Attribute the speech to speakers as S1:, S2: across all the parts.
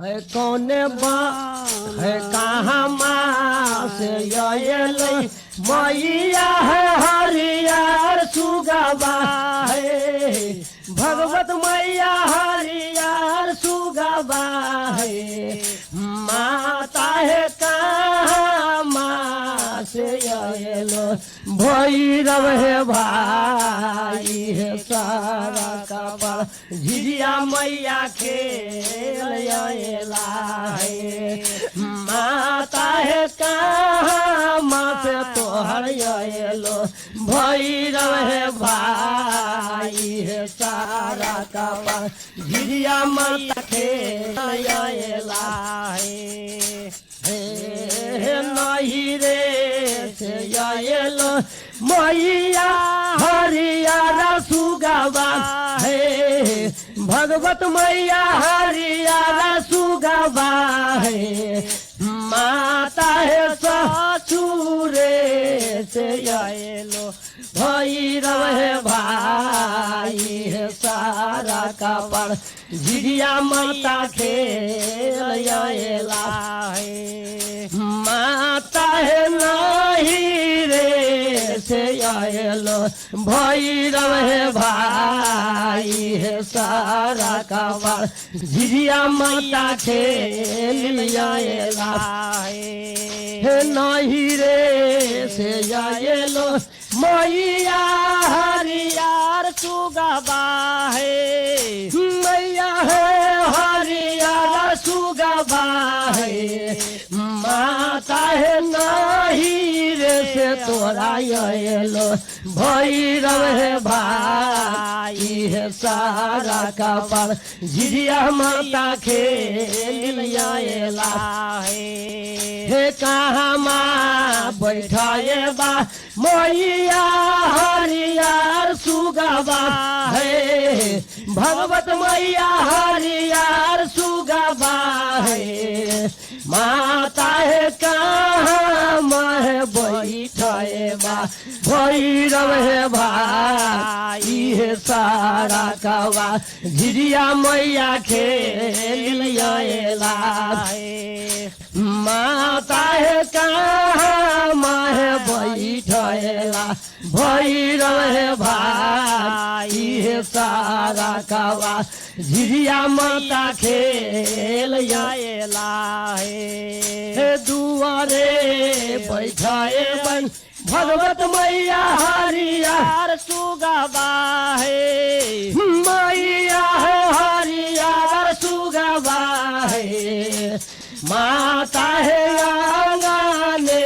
S1: है कौने बा है कहाँ माँ से अयलै मैया है हरियर सुगबा है भगवत मैया हरियर सुगबा है माता है कहाँ माँ से अयलो भैरव हे भाई हे सारा कपाल झिझिया मैया खेल अयला है माता है कहाँ माँ से तोहर अयलो भैरव हे भाई हे सारा कपाल झिझिया माता खेल अयला है हे नहीं रे से आयल मैया हरिया सुगवा हे भगवत मैया हरिया सुगवा हे माता है ससुरे से आयलो भैरव हे भाई हे सारा कपड़ झिझिया माता खेल आयला है माता है नहीं रे से आयलो भैरव हे भाई हे सारा कपार झिझिया माता खेल आयला हे नहीं रे से आयलो मैया हरियार
S2: सुगबा है
S1: मैया है हरियार सुगबा है माता है नहीं रे से तोरा अयलो भैरव हे भाई हे सारा कपाल झिझिया माता खेल आयला हे कहाँ माँ बैठाए बा मैया हरियार सुगबा हे भगवत मैया हरियार सुगबा हे माता है कहाँ माँ बैठाए बा भैरव हे भाई हे सारा कवा झिझिया मैया खेल आयला माता है कहाँ माँ बैठेला भैरव हे भाई हे सारा कवा झिझिया माता खेल
S2: आयला है
S1: हे दुआरे बैठाए बन भगवत मैया हरिया
S2: हरियार सुगबा है
S1: मैया है हरिया सुगबा है माता है आंगने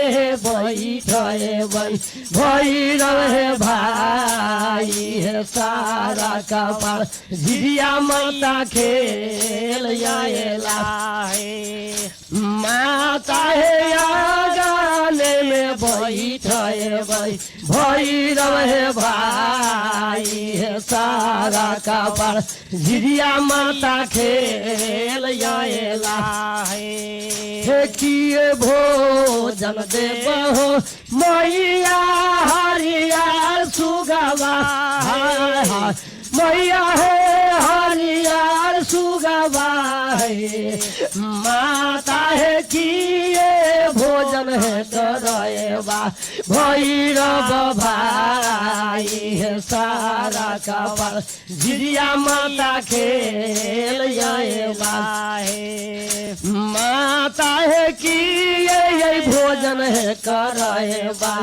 S1: बैठे बन भैरव हे भाई हे सारा कपाल झिझिया माता खेल आयला
S2: है
S1: माता हे आंगने में बैठे भैरव हे भाई हे सारा कपाल झिझिया माता खेल आयला हे किए भोजन देबहो मैया हरिया सुगवा हाय हाय मैया हे हरियार सुगवा हे माता हे किए भोजन हे करएबा भैरव भाई हे सारा कपाल झिझिया माता खेल आएबा माता है कि ये भोजन है करएबा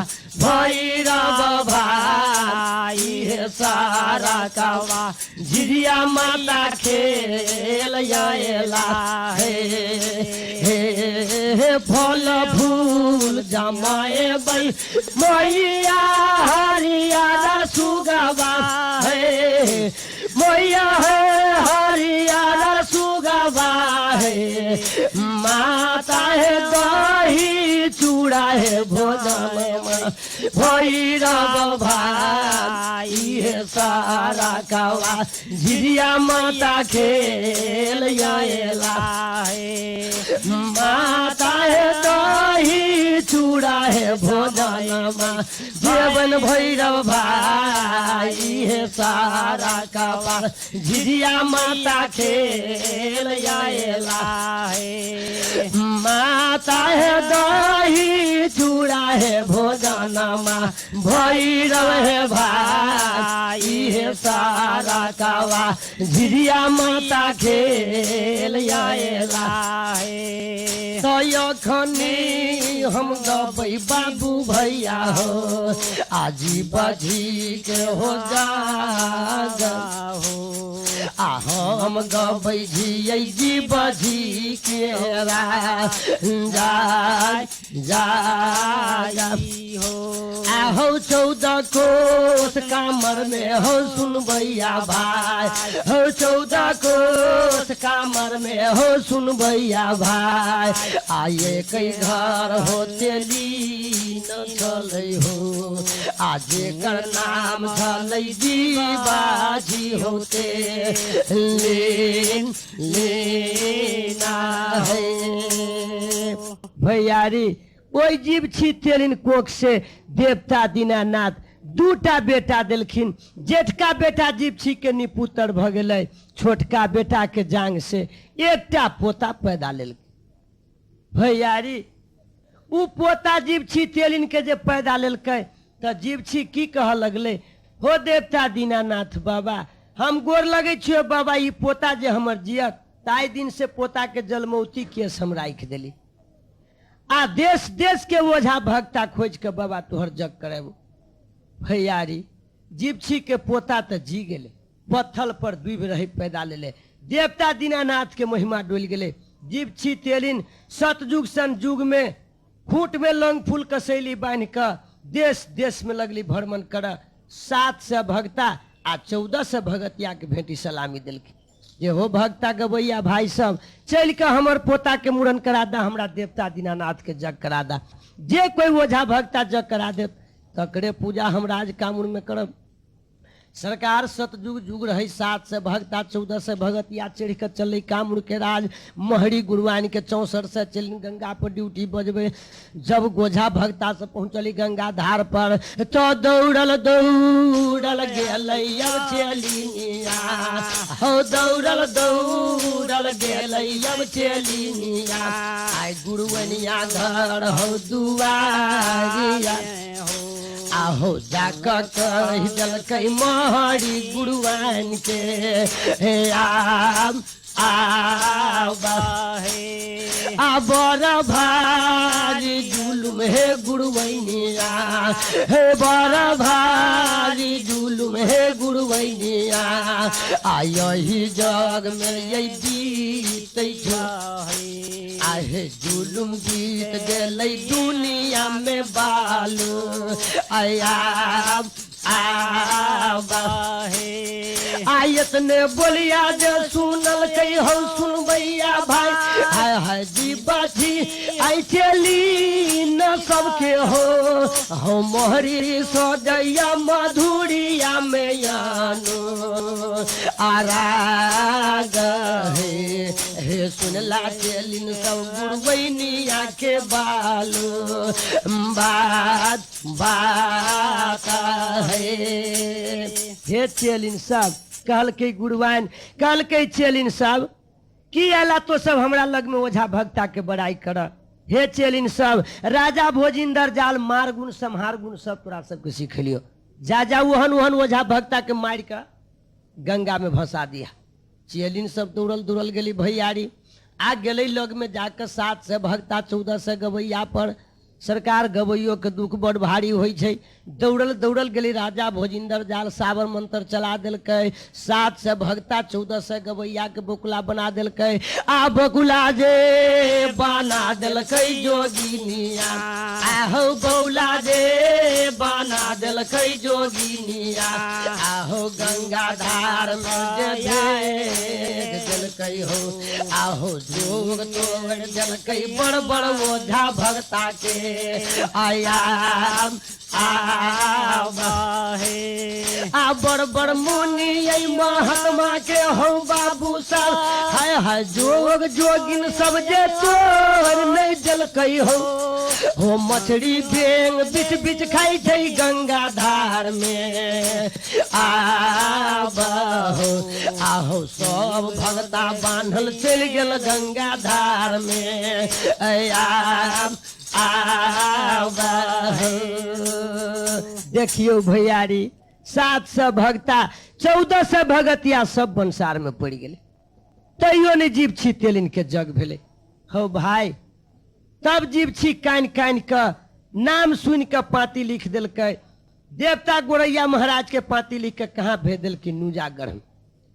S1: भैरव भाई हे सारा कवा झिझिया माता खेल आएला हे हे हे फल फूल जमाए बै मैया हरिया सुगवा हे मैया है हरिया सुगवा है माता है दही चूड़ा है भोजन में भैरव भाई है हे सारा कवा झिझिया माता खेल आएला। माता है दही चूड़ा है भोजनमा जीवन भैरव भाई हे सारा कवा झिझिया माता खेल आएला। माता है दही चूड़ा है भोजनमा भैरव है भाई हे सारा कवा झिझिया माता खेल आएला। तो अखनी हम गबै बाबू भैया हो आजी बाजी के हो जा
S2: हो
S1: आ हम गबै झियै जी बजी के रा जा जा जा।
S2: हो
S1: आहो 14 कोस कामर में हो सुनबैया भाई हो 14 कोस कामर में हो सुनबैया भाई आये कई घर हो तेली न चलै हो आज एकर नाम छलै जीबाजी होते लीन लीना है। भैयारी ओहि जीव छी तेलिन कोख से देवता दीनानाथ दूटा बेटा देलखिन। जेठका बेटा जीवछी के निपुतर भऽ गेलै, छोटका बेटा के जांग से एकटा पोता पैदा लेलकै। भैयारी उ पोता जीवछी तेलिन के जे पैदा लेलकै तऽ जीवछी की कहऽ लगलै, हो देवता दीनानाथ बाबा हम गोर लगै छियौ बाबा, ई पोता जे हमर जियत ताहि दिन से पोता के जलमौती केस हम राखि देली आ देश देश के ओझा भक्ता खोज के बाबा तोहर जग करेबो। भैयारी जीवछी के पोता तऽ जी गेलै, पत्थल पर डूबि रही पैदा लेले, देवता दीनानाथ के महिमा डोलि गेलै। जीवछी तेलिन सतयुग सन युग में खूंट में लंग फूल कसैली बान्हि कऽ देश देश में लगली भ्रमण करऽ। 700 भक्ता आ 1400 भगतिया के भेंटी सलामी देलखिन जे हो भक्ता गबैया भाई सब चलि कऽ हमर पोता के मुड़न करा दा, हमरा देवता दीनानाथ के जग करा दा, जे कोई ओझा भक्ता जग करा देत तकरे पूजा हम राज कामुर में करब। सरकार सतयुग जुग रहे 700 भक्ता 1400 भगतिया चढ़ि कऽ चलै कामुर के राज महरी गुरुआन के 64 से चलि गंगा पर ड्यूटी बजबै। जब गोझा भक्ता से पहुँचली गंगा धार पर तो दौड़ल दौड़ल गेलै अब चेलिनिया हो दौड़ल दौड़ल गेलै अब चेलिनिया आइ गुरुअनिया घर हो दुआरिया आहो जाकऽ कहि देलकै महरी गुरुआन के हे आब आब आ बड़ भारी जुलुम हे गुरुवैनिया हे बड़ भारी जुलुम हे गुरुवैनिया आ यही जग में यही जीतै छौ आहे जुलुम जीत गेलै दुनिया में बालू आया आयत ने बोलिया जे सुनल कई हो सुनबैया भाई हाय हाय जी बाजी आई चली न सबके हो हो मोहरी सजैया मधुरिया में आनो आराग हे हे सुनला चलिन सब गुरुबैनिया के बालू बात बात है। हे चेलिन सब कहलकै गुरुआइन कहलकै चेलिन सब की आला तो सब हमरा लग में ओझा भक्ता के बड़ाई कर। हे चेलिन सब राजा भोजिंदर जाल मार गुण सम्हार गुण सब तोरा सबके सिखेलियो, जा जा ओहन ओहन ओझा भक्ता के मारि कऽ गंगा में भसा दिया। चेलिन सब दौड़ल दौड़ल गेली भैयारी आ गेलै लग में जाकऽ 700 भक्ता 1400 गबैया पर। सरकार गबैयो के दुख बड़ भारी होइ छै। दौड़ल दौड़ल गेलै राजा भोजिंदर जाल सावर मंत्र चला देलकै, 700 भक्ता 1400 गबैया के बकुला बना देलकै आ बकुला जे बना देलकै जोगिनिया आहो बौला जे बना देलकै जोगिनिया आहो गंगा धार में जे भेज देलकै हो आहो जोग तोड़ देलकै बड़ बड़ ओझा भक्ता के आया आब
S2: हे
S1: आ बड़ बड़ मुनि ऐ महात्मा के हौ बाबू साहब, हाय हाय जोग जोगिन सब जे तोर नहीं जलकै हो। हो मछली बेंग बिच बिच खाइ छै गंगा धार में। आब हो आहो सब भगता बान्हल चलि गेल गंगा धार में। आब आब देखियौ भैयारी, 700 भगता 1400 भगतिया सब बंसार में पड़ि गेलै, तैयो नहि जीवछी तेलिन के जग भेलै। हौ भाई, तब जीवछी कानि कानि कऽ नाम सुनि कऽ पाती लिख देलकै। देवता गोरैया महाराज के पाती लिख कऽ कहाँ भेज देलकै? नूजागढ़ में।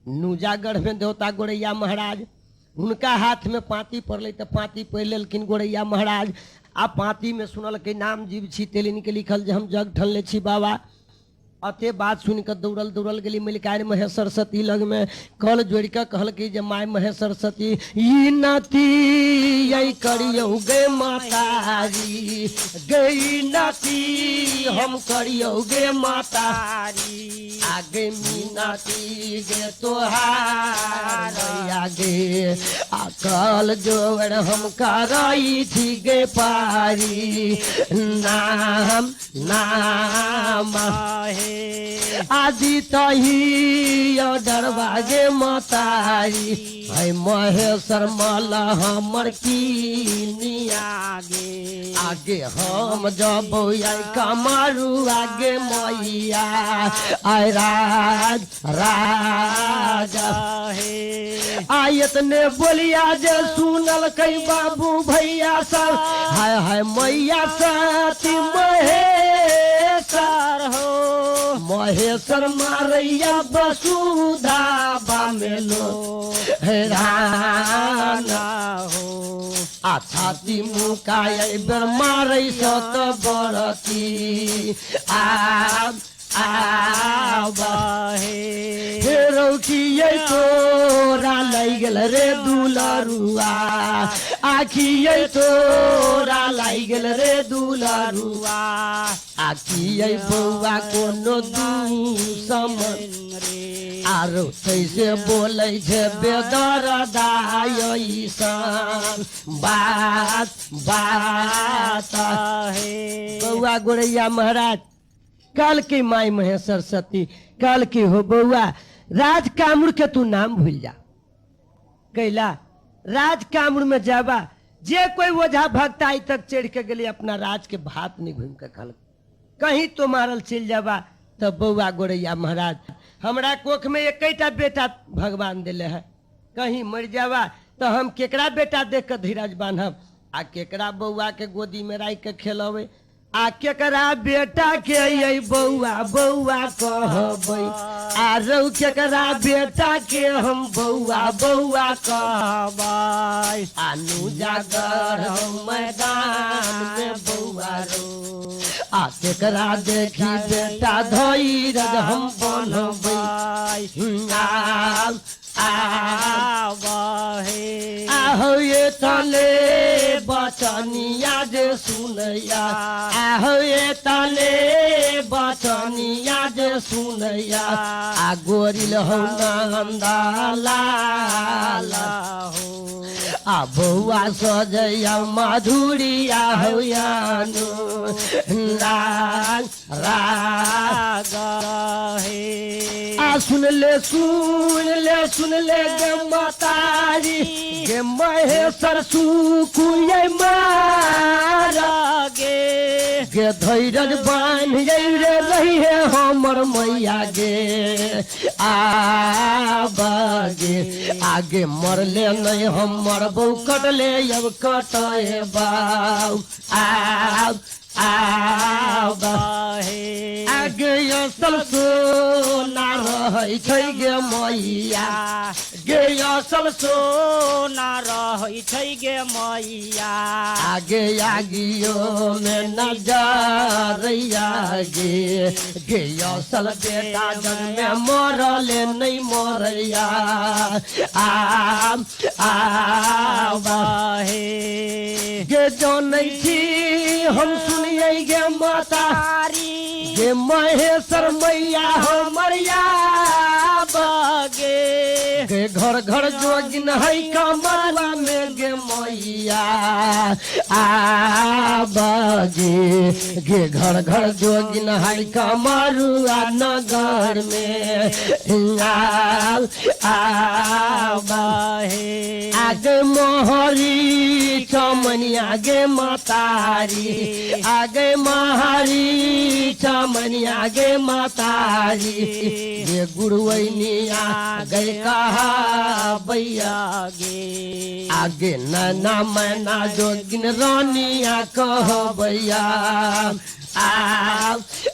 S1: नूजागढ़ में देवता गोरैया महाराज, हुनका हाथ में पाती पड़लै तऽ पाती पढ़ि लेलखिन गोरैया महाराज। आ पाती में सुनलकै नाम जीवछी तेलिन के लिखल जे हम जग ठनले छी बाबा। अते बात सुनि कऽ दौड़ल दौड़ल गेली मलिकार महेश सरस्वती लगमे, कल जोड़ि कऽ कहलकै जे my Mahesh Saraswati ई नती यै करियौ गे मातारी, गे नती हम करियौ गे मातारी, आगे मीनती गे तोहार मैया गे, आ कल जोड़ हम करई छी गे पारी, नाम नाम
S2: हे
S1: आदि तही डरवा गे मतारी, है महेश्वर मल हमर कीनिया
S2: आगे
S1: आगे हम जब आई कमारू आगे मैया, आय राज राजा
S2: हे
S1: आय इतने बोलिया जे सुनल कई बाबू भैया सब, हाय हाय मैया सती महेश्वर
S2: हो
S1: महेश्वर मारैया वसुधा बामेलो हे राना
S2: हो
S1: आ छाती मुकाय बेर मारै सत बरती आब आब
S2: हे
S1: हे रौखियै तोरा लागि गेल रे दुलरुआ, आखियै तोरा लागि गेल रे दुलरुआ, आखियै बौआ कोनो दुसमन
S2: रे
S1: आरो तैसे बोलै छै बेदरदाय ईशान बात बात।
S2: हे
S1: बौआ गोरैया महाराज कल के माई महेश सरस्वती कल के हो बौआ राज कामुर के तू नाम भूल जा, कैला राज कामुर में जाबा जे कोई ओझा भक्त आई तक चढ़ के गेली अपना राज के भात नहीं घूम के खल, कहीं तो मारल चल जाबा। तब बौआ गोरैया महाराज हमरा कोख में एक बेटा भगवान दिले है, कहीं मर जाबा तो हम केकरा बेटा देख के धीरज बांधब, आ केकरा बौआ के गोदी में राख के खेलबै, आ केकरा बेटा के ये बौआ बौआ कहबै, आ रौ केकरा बेटा के हम बौआ बौआ कहबै, आनू जागर हम मैदान में बौआ रो, आ केकरा देखी बेटा धैरज हम बनबै। आहो ये तले बचनिया जे सुनैया, आहो ये तले बचनिया जे सुनैया, आ गोरिल हौ नन्दा लाल, आ बौआ सजैया माधुरिया हौ यानु राग राग। आ सुन ले सुन ले सुन ले गे मातारी गे महेश्वर सुकुयै मारा
S2: गे
S1: गे धैरज बान्ह रे रही है हमर मैया गे, आब गे आगे मरले नहीं हम मरबौ कटले अब कटे बाऊ, आब आब
S2: हे
S1: आगे असल सोना रहै छै गे मैया, गे असल
S2: सोना रहै छै गे मैया,
S1: आगे आगियो में नजरैया गे, गे असल बेटा जग में मरले नहीं मरैया, आब आब
S2: हे
S1: गे जनै छी हम सुनियै गे माता गे महेश्वर मैया हमर
S2: बगे
S1: गे घर घर जोगिन है कमरवा में गे मैया आ बगे गे घर घर जोगिन है कमरुआ नगर में आ आ
S2: बहे
S1: आगे मोहरी चमनिया गे मतारी आगे महरी चमनिया गे मतारी गे गुरुवैनिया गए कहा भैया
S2: गे
S1: आगे नैना मैना जोगिन रानिया कह भैया आ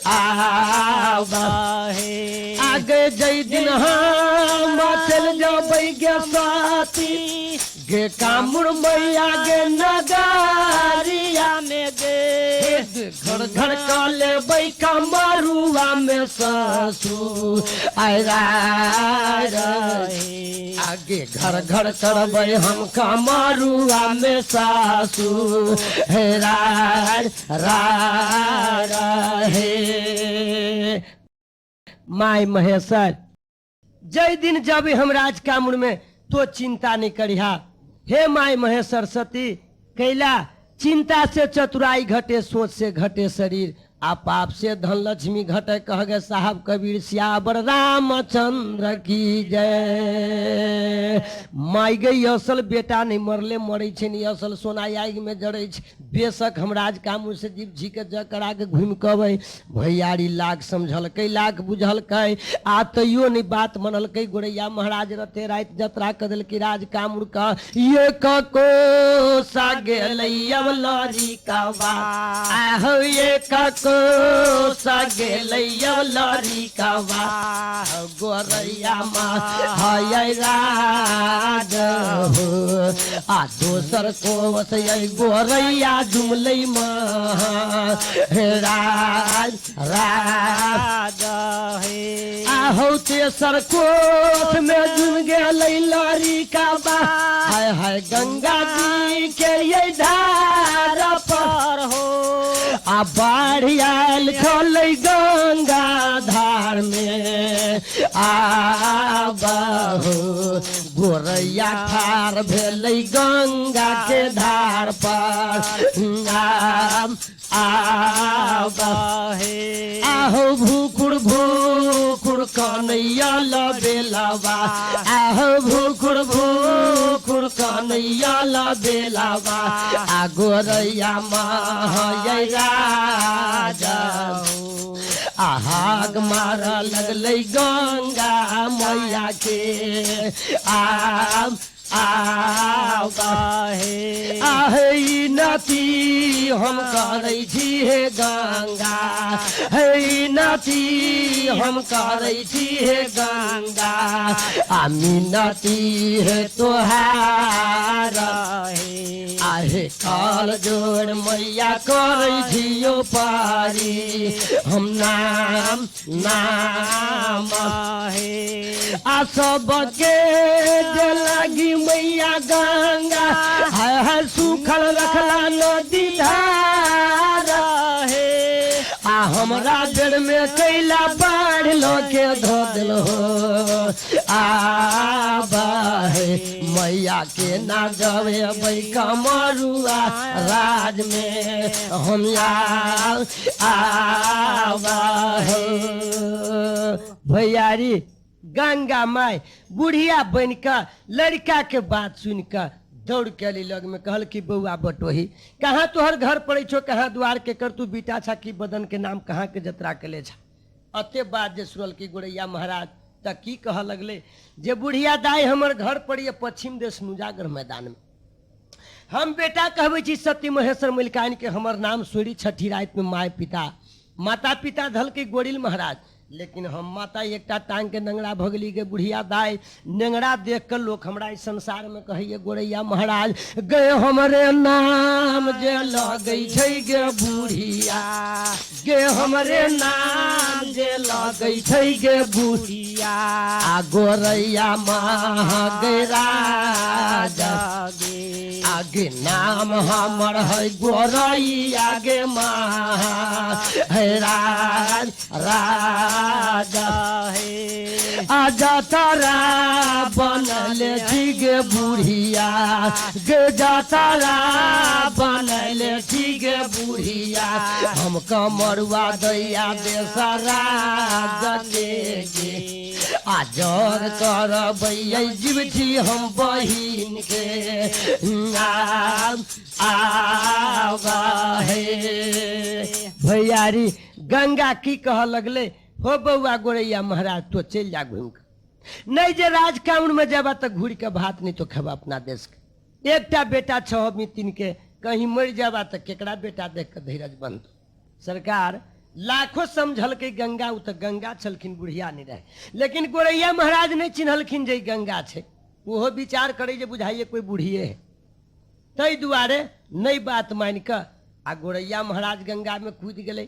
S1: आ
S2: बहे
S1: आगे जय दिन हम चल जबै गे साथी गे कामुर मैया गे नगारिया
S2: में गे
S1: घर घर का लेबै कमरुआ में सासू आय रे आगे घर घर करबै हम कमरुआ में सासू हे राय राय हे माय महेश्वर जय दिन जब हम राज कामुर में तो चिंता नहीं करिहा। हे my Maheshwar सती कैला चिंता से चतुराई घटे, सोच से घटे शरीर, आ पाप से धन लक्ष्मी घटे। कह गए साहब कबीर सियावर रामचंद्र की जय। माय गई असल बेटा नहीं मरले मरे छै नहीं असल सोना आगि में जड़े छै। बेशक हम राज कामू से जीव झी के ज करा के घूमि के अबै भैयारी लाख समझलकै लाख बुझलकै आ तैयो नहीं बात मनलकै। गोरैया महाराज रहते राति जतरा कऽ देलकै राज कामुर का ये कको सा गेलै अवलरी का बा आहो ये कको सा गेलै अवलरी का बा गोरैया मा हाय राज हो आ दोसर कोस ये गोरैया जुमलै मा हे राज राज
S2: हे
S1: आहो तेसर कोस में जुम गेलै लरी का बा हाय हाय गंगा जी के ये धार पर
S2: हो
S1: आ बाढ़ आयल छलै गंगा धार में आ बहो गोरैया ठार भेलै गंगा के धार पर आ
S2: बहे
S1: आहो भूखुर भूखुर कन्हैया लबेलावा आहो भूखुर भूखुर कन्हैया लबेलावा आ गोरैया महय राजा आहाग मार लगलै गंगा मैया के आ आ
S2: बहे
S1: आहे ई नाती हम करै छी हे गंगा हे ई नाती हम करै छी हे गंगा आ मिनती हे तोहार
S2: हे
S1: आहे काल जोड़ मैया करै छियो पारी हम नाम नाम
S2: हे
S1: आ सबके जे लागी मैया गंगा हाय हाय सूखल रखला नदी धार
S2: हे
S1: आ हमरा जड़ में कैला बाढ़ लके धो दिल हो आ बाहे मैया के ना जवे बै कमरुआ राज में हम आ भैयारी गंगा माय बुढ़िया बन कऽ लड़का के बात सुनि कऽ दौड़ के अली लग में कहल कि बौआ बटोही कहाँ तोहर घर पड़ै छौ, कहाँ द्वार के कर तू बीटा छा की बदन के नाम कहाँ के जतरा के ले छा। अते बात जे सुनल की गोरैया महाराज त की कह लगले जे बुढ़िया दाई हमर घर पड़िए पश्चिम देश नुजागर मैदान में। हम बेटा कहबै छी सती महेश्वर मलिकाइन के हमर नाम सूरी छठी राति में माय पिता माता पिता धलकै गोरिल महाराज, लेकिन हम माता एकटा टांग के नेंगरा भऽ गेली गे बुढ़िया दाई। नेंगरा देख कऽ लोक हमरा इस संसार में कहैए गोरैया महाराज गे हमरे नाम जे लगै छै गे बुढ़िया गे हमरे नाम जे लगै छै गे बुढ़िया आ गोरैया महा गे राजा
S2: गे
S1: आ आगे नाम हमर है गोरैया गे माँ हे राज राजा
S2: हे
S1: आ जतरा बनल छी गे बुढ़िया गे जतरा बनल छी गे बुढ़िया हम कमरुआ दैया देसरा जगे गे आ जर करबै जीव छी हम बहिन के आवा हे भैयारी। गंगा की कह लगले, हो बौआ गोरैया महाराज तो चलि जा घूमि कऽ, नहि जे राजकाउन में जेबा तऽ घुरि कऽ भात नहि तो खेबा अपना देश के। एकटा बेटा छह मितिन के, कहीं मरि जाबा तऽ केकरा बेटा देख कऽ धीरज बनतो। सरकार लाखों समझलकै गंगा, ओ तऽ गंगा छलखिन, बुढ़िया नहि रहै। लेकिन गोरैया महाराज नहि चिन्हलखिन जे ई गंगा छै, ओहो विचार करै जे बुझाइए कोइ बुढ़िए है, ताहि दुआरे नहि बात मानि कऽ आ गोरैया महाराज गंगामे कूदि गेलै।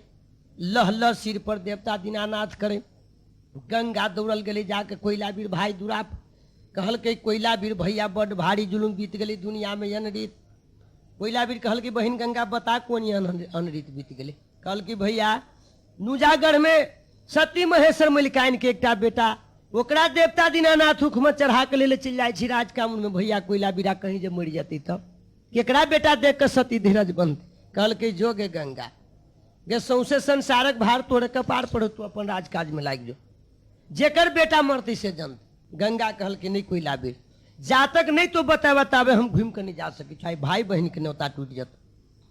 S1: लह लह सिर पर देवता दीनानाथ करै। गंगा दौड़ल गेलै जाके कोयलावीर भाई दुराप, कहलकै कोयलावीर भैया बड्ड भारी जुलुम बीत गेलै दुनियामे अनरीत। कोयलावीर कहलकै बहिन गंगा बता कोन एहन अनरीत बीत गेलै। कहलकै भैया नूजागढ़ में सती महेश्वर मलिकाइन के एकटा बेटा, ओकरा देवता दीनानाथ उखमे चढ़ा के लेले चलि जाइ छी राजकामुन में। भैया कोयलावीरा कहीं जे मरि जेतै तब केकरा बेटा देख कऽ सती धीरज बनतै। कहलकै जो गे गंगा गे, सौंसे संसारक भार तोरे कपार पर, तू अपन राजकाज में लागि जो, जेकर बेटा मरतै से जनतै। गंगा कहलकै नहि कोयलावीर, जा तक नहि तो बता बताबे हम घूमि कऽ नहि जा सकै छी, भाई बहिन के न्योता टूटि जेतौ।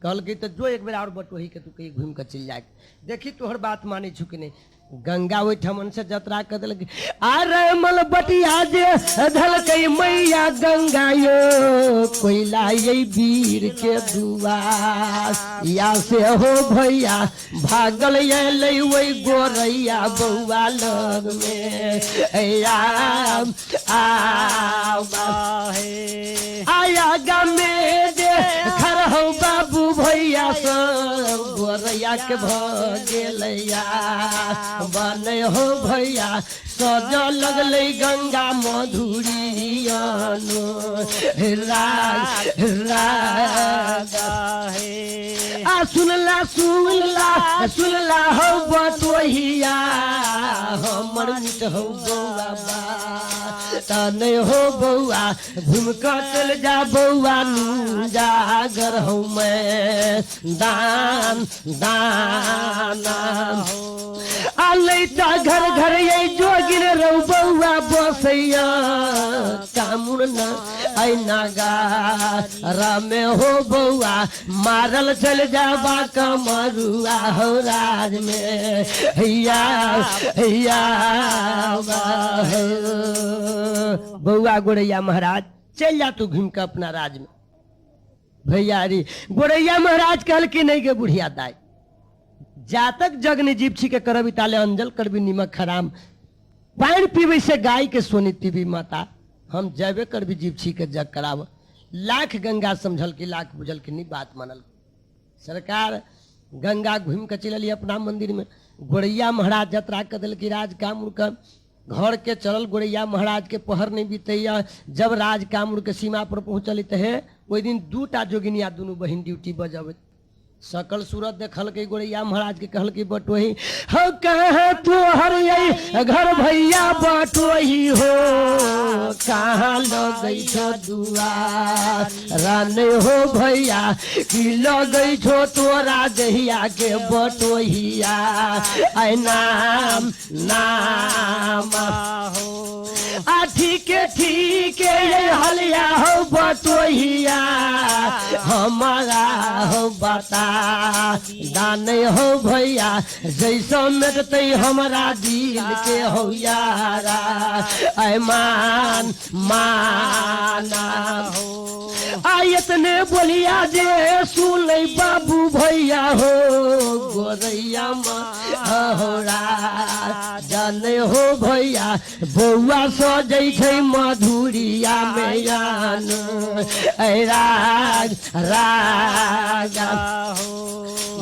S1: कहलकै तऽ जो एक बेर आओर बटोही के तू कहीं घूमि कऽ चलि जाय, देखी तोहर बात मानै छु कि नहि। गंगा ओहिठामन से जतरा कऽ देलकै। अरे मलबटिया जे धलकै मैया गंगा यो कोयला ये वीर के दुआ या से हो भैया भागल अयलै ओहि गोरैया बौआ लग में
S2: हे
S1: आया गामे जे खर हौ बाबू भैया सब गोरैया के भ गेलैया बने हो भैया सज लगलै गंगा मधुरियन राग राग
S2: हे
S1: आ सुनला सुनला सुनला हौ बटोहिया हमर मिट हौ बौआ बा त नहि हो बौआ घुमि कऽ चलि जा बौआ नू जागर हौ मैं दान दान आ लैता घर घर ये जोगिन रौ बौआ बसैया कामुर न ऐ नागा रामे हो बौआ मारल चल जाबा कमरुआ हो राज में हैया हैया बौआ गोरैया महाराज चल जा तू घूम के अपना राज में। भैया रे गोरैया महाराज कहलखिन नहीं गे बुढ़िया दाई, जातक जग्न जीव छी के करबी ताले अंजल करबी निमक खराम, पानि पीबै से गाय के सोनी पीबी माता, हम जयबे करबी जीव छी के जग कराब। लाख गंगा समझल की लाख बुझल की नहीं बात मानल। सरकार गंगा घूमि के चलि अपना मंदिर में। गोरैया महाराज जतरा कऽ देलकै राज कामूर के घर के चलल गोरैया महाराज के पहर नहीं बीतैया। जब राज कामूर के सीमा पर पहुँचल हे ओहि दिन दूटा जोगिनिया दुनू बहिन ड्यूटी बजबैत सकल सूरत देखलकै गोरैया महाराज के। कहलकै बटोही हो कहाँ तोहर ये घर भैया बटोही हो कहाँ लगै छो दुआर राने हो भैया की लगै छो तोरा दहिया के बटोहिया ऐ नाम नाम
S2: हो
S1: आ ठीके ठीके ये हलिया हो बटोहिया हमारा हो बता दाने हो भैया जैसो मेटते हमारा दिल के हो यारा ऐ मान माना
S2: हो
S1: आ इतने बोलिया जे सुनै बाबू भैया हो गोरैया हो जाने हो भैया बौआ सजै छै मधुरिया में आन ऐ राग राग
S2: हो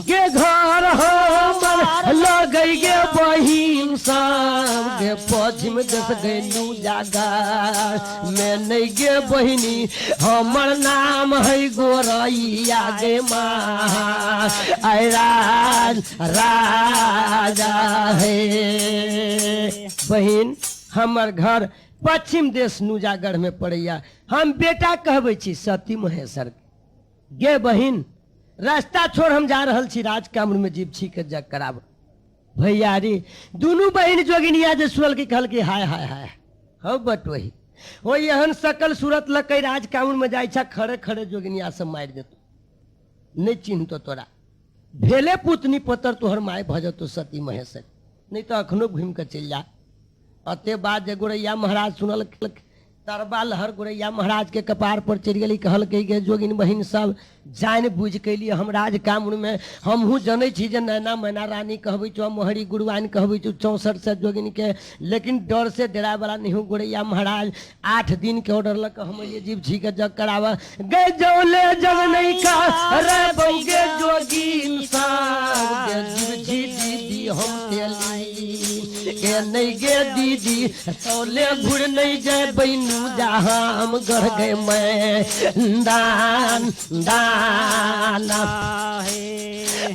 S1: गे घर हमर लगै गे बहिन बहिन सब गे पश्चिम देश गैलू जागा मैं नहीं गे बहिनी हमर नाम है गोरैया गे माँ आय राज राजा हे। बहिन हमर घर पश्चिम देश नुजागढ़ में पड़ैया, हम बेटा कहबै छी सती महेश्वर गे बहिन। रास्ता छोड़ हम जा रहल छी राजकामर में जीव छी के जग कराब। भैयारी दुनू बहिन जोगिनिया जे सुनल की कहल की हाय हाय हाय हौ बटोही ओ एहन सकल सूरत लकै राजकामर में जाइ छ, खड़े खड़े जोगिनिया सब मारि देतो, नहीं चिन्हतो तोरा, भेले पुतनी पतर तोहर माय भऽ जेतौ सती महेश्वर, नहीं तऽ अखनो घुमि कऽ चलि जा। अते बात जे गोरैया महाराज सुनल तरबा लहर गोरैया महाराज के कपार पर चढ़ि गेली। कहलकै गे जोगिन बहिन सब जानि बुझि के हम राज कामर में हमहूँ जनै छी जे नैना मैना रानी कहबै छौ, मोहरी गुरुआइन कहबै छौ 64 सए जोगिन के, लेकिन डर से डराय वाला नहीं हूँ गोरैया महाराज। 8 दिन के ऑर्डर लऽ कऽ हम ये जीव छी के जग कराबऽ गे जौले जग नहीं का रे बौगे जोगिन सब गे जीव छी दीदी हम तेली गे नहीं गे दीदी तौले घुर नहीं जाय बैनू जहाँ हम गढ़ गए मैं दान दान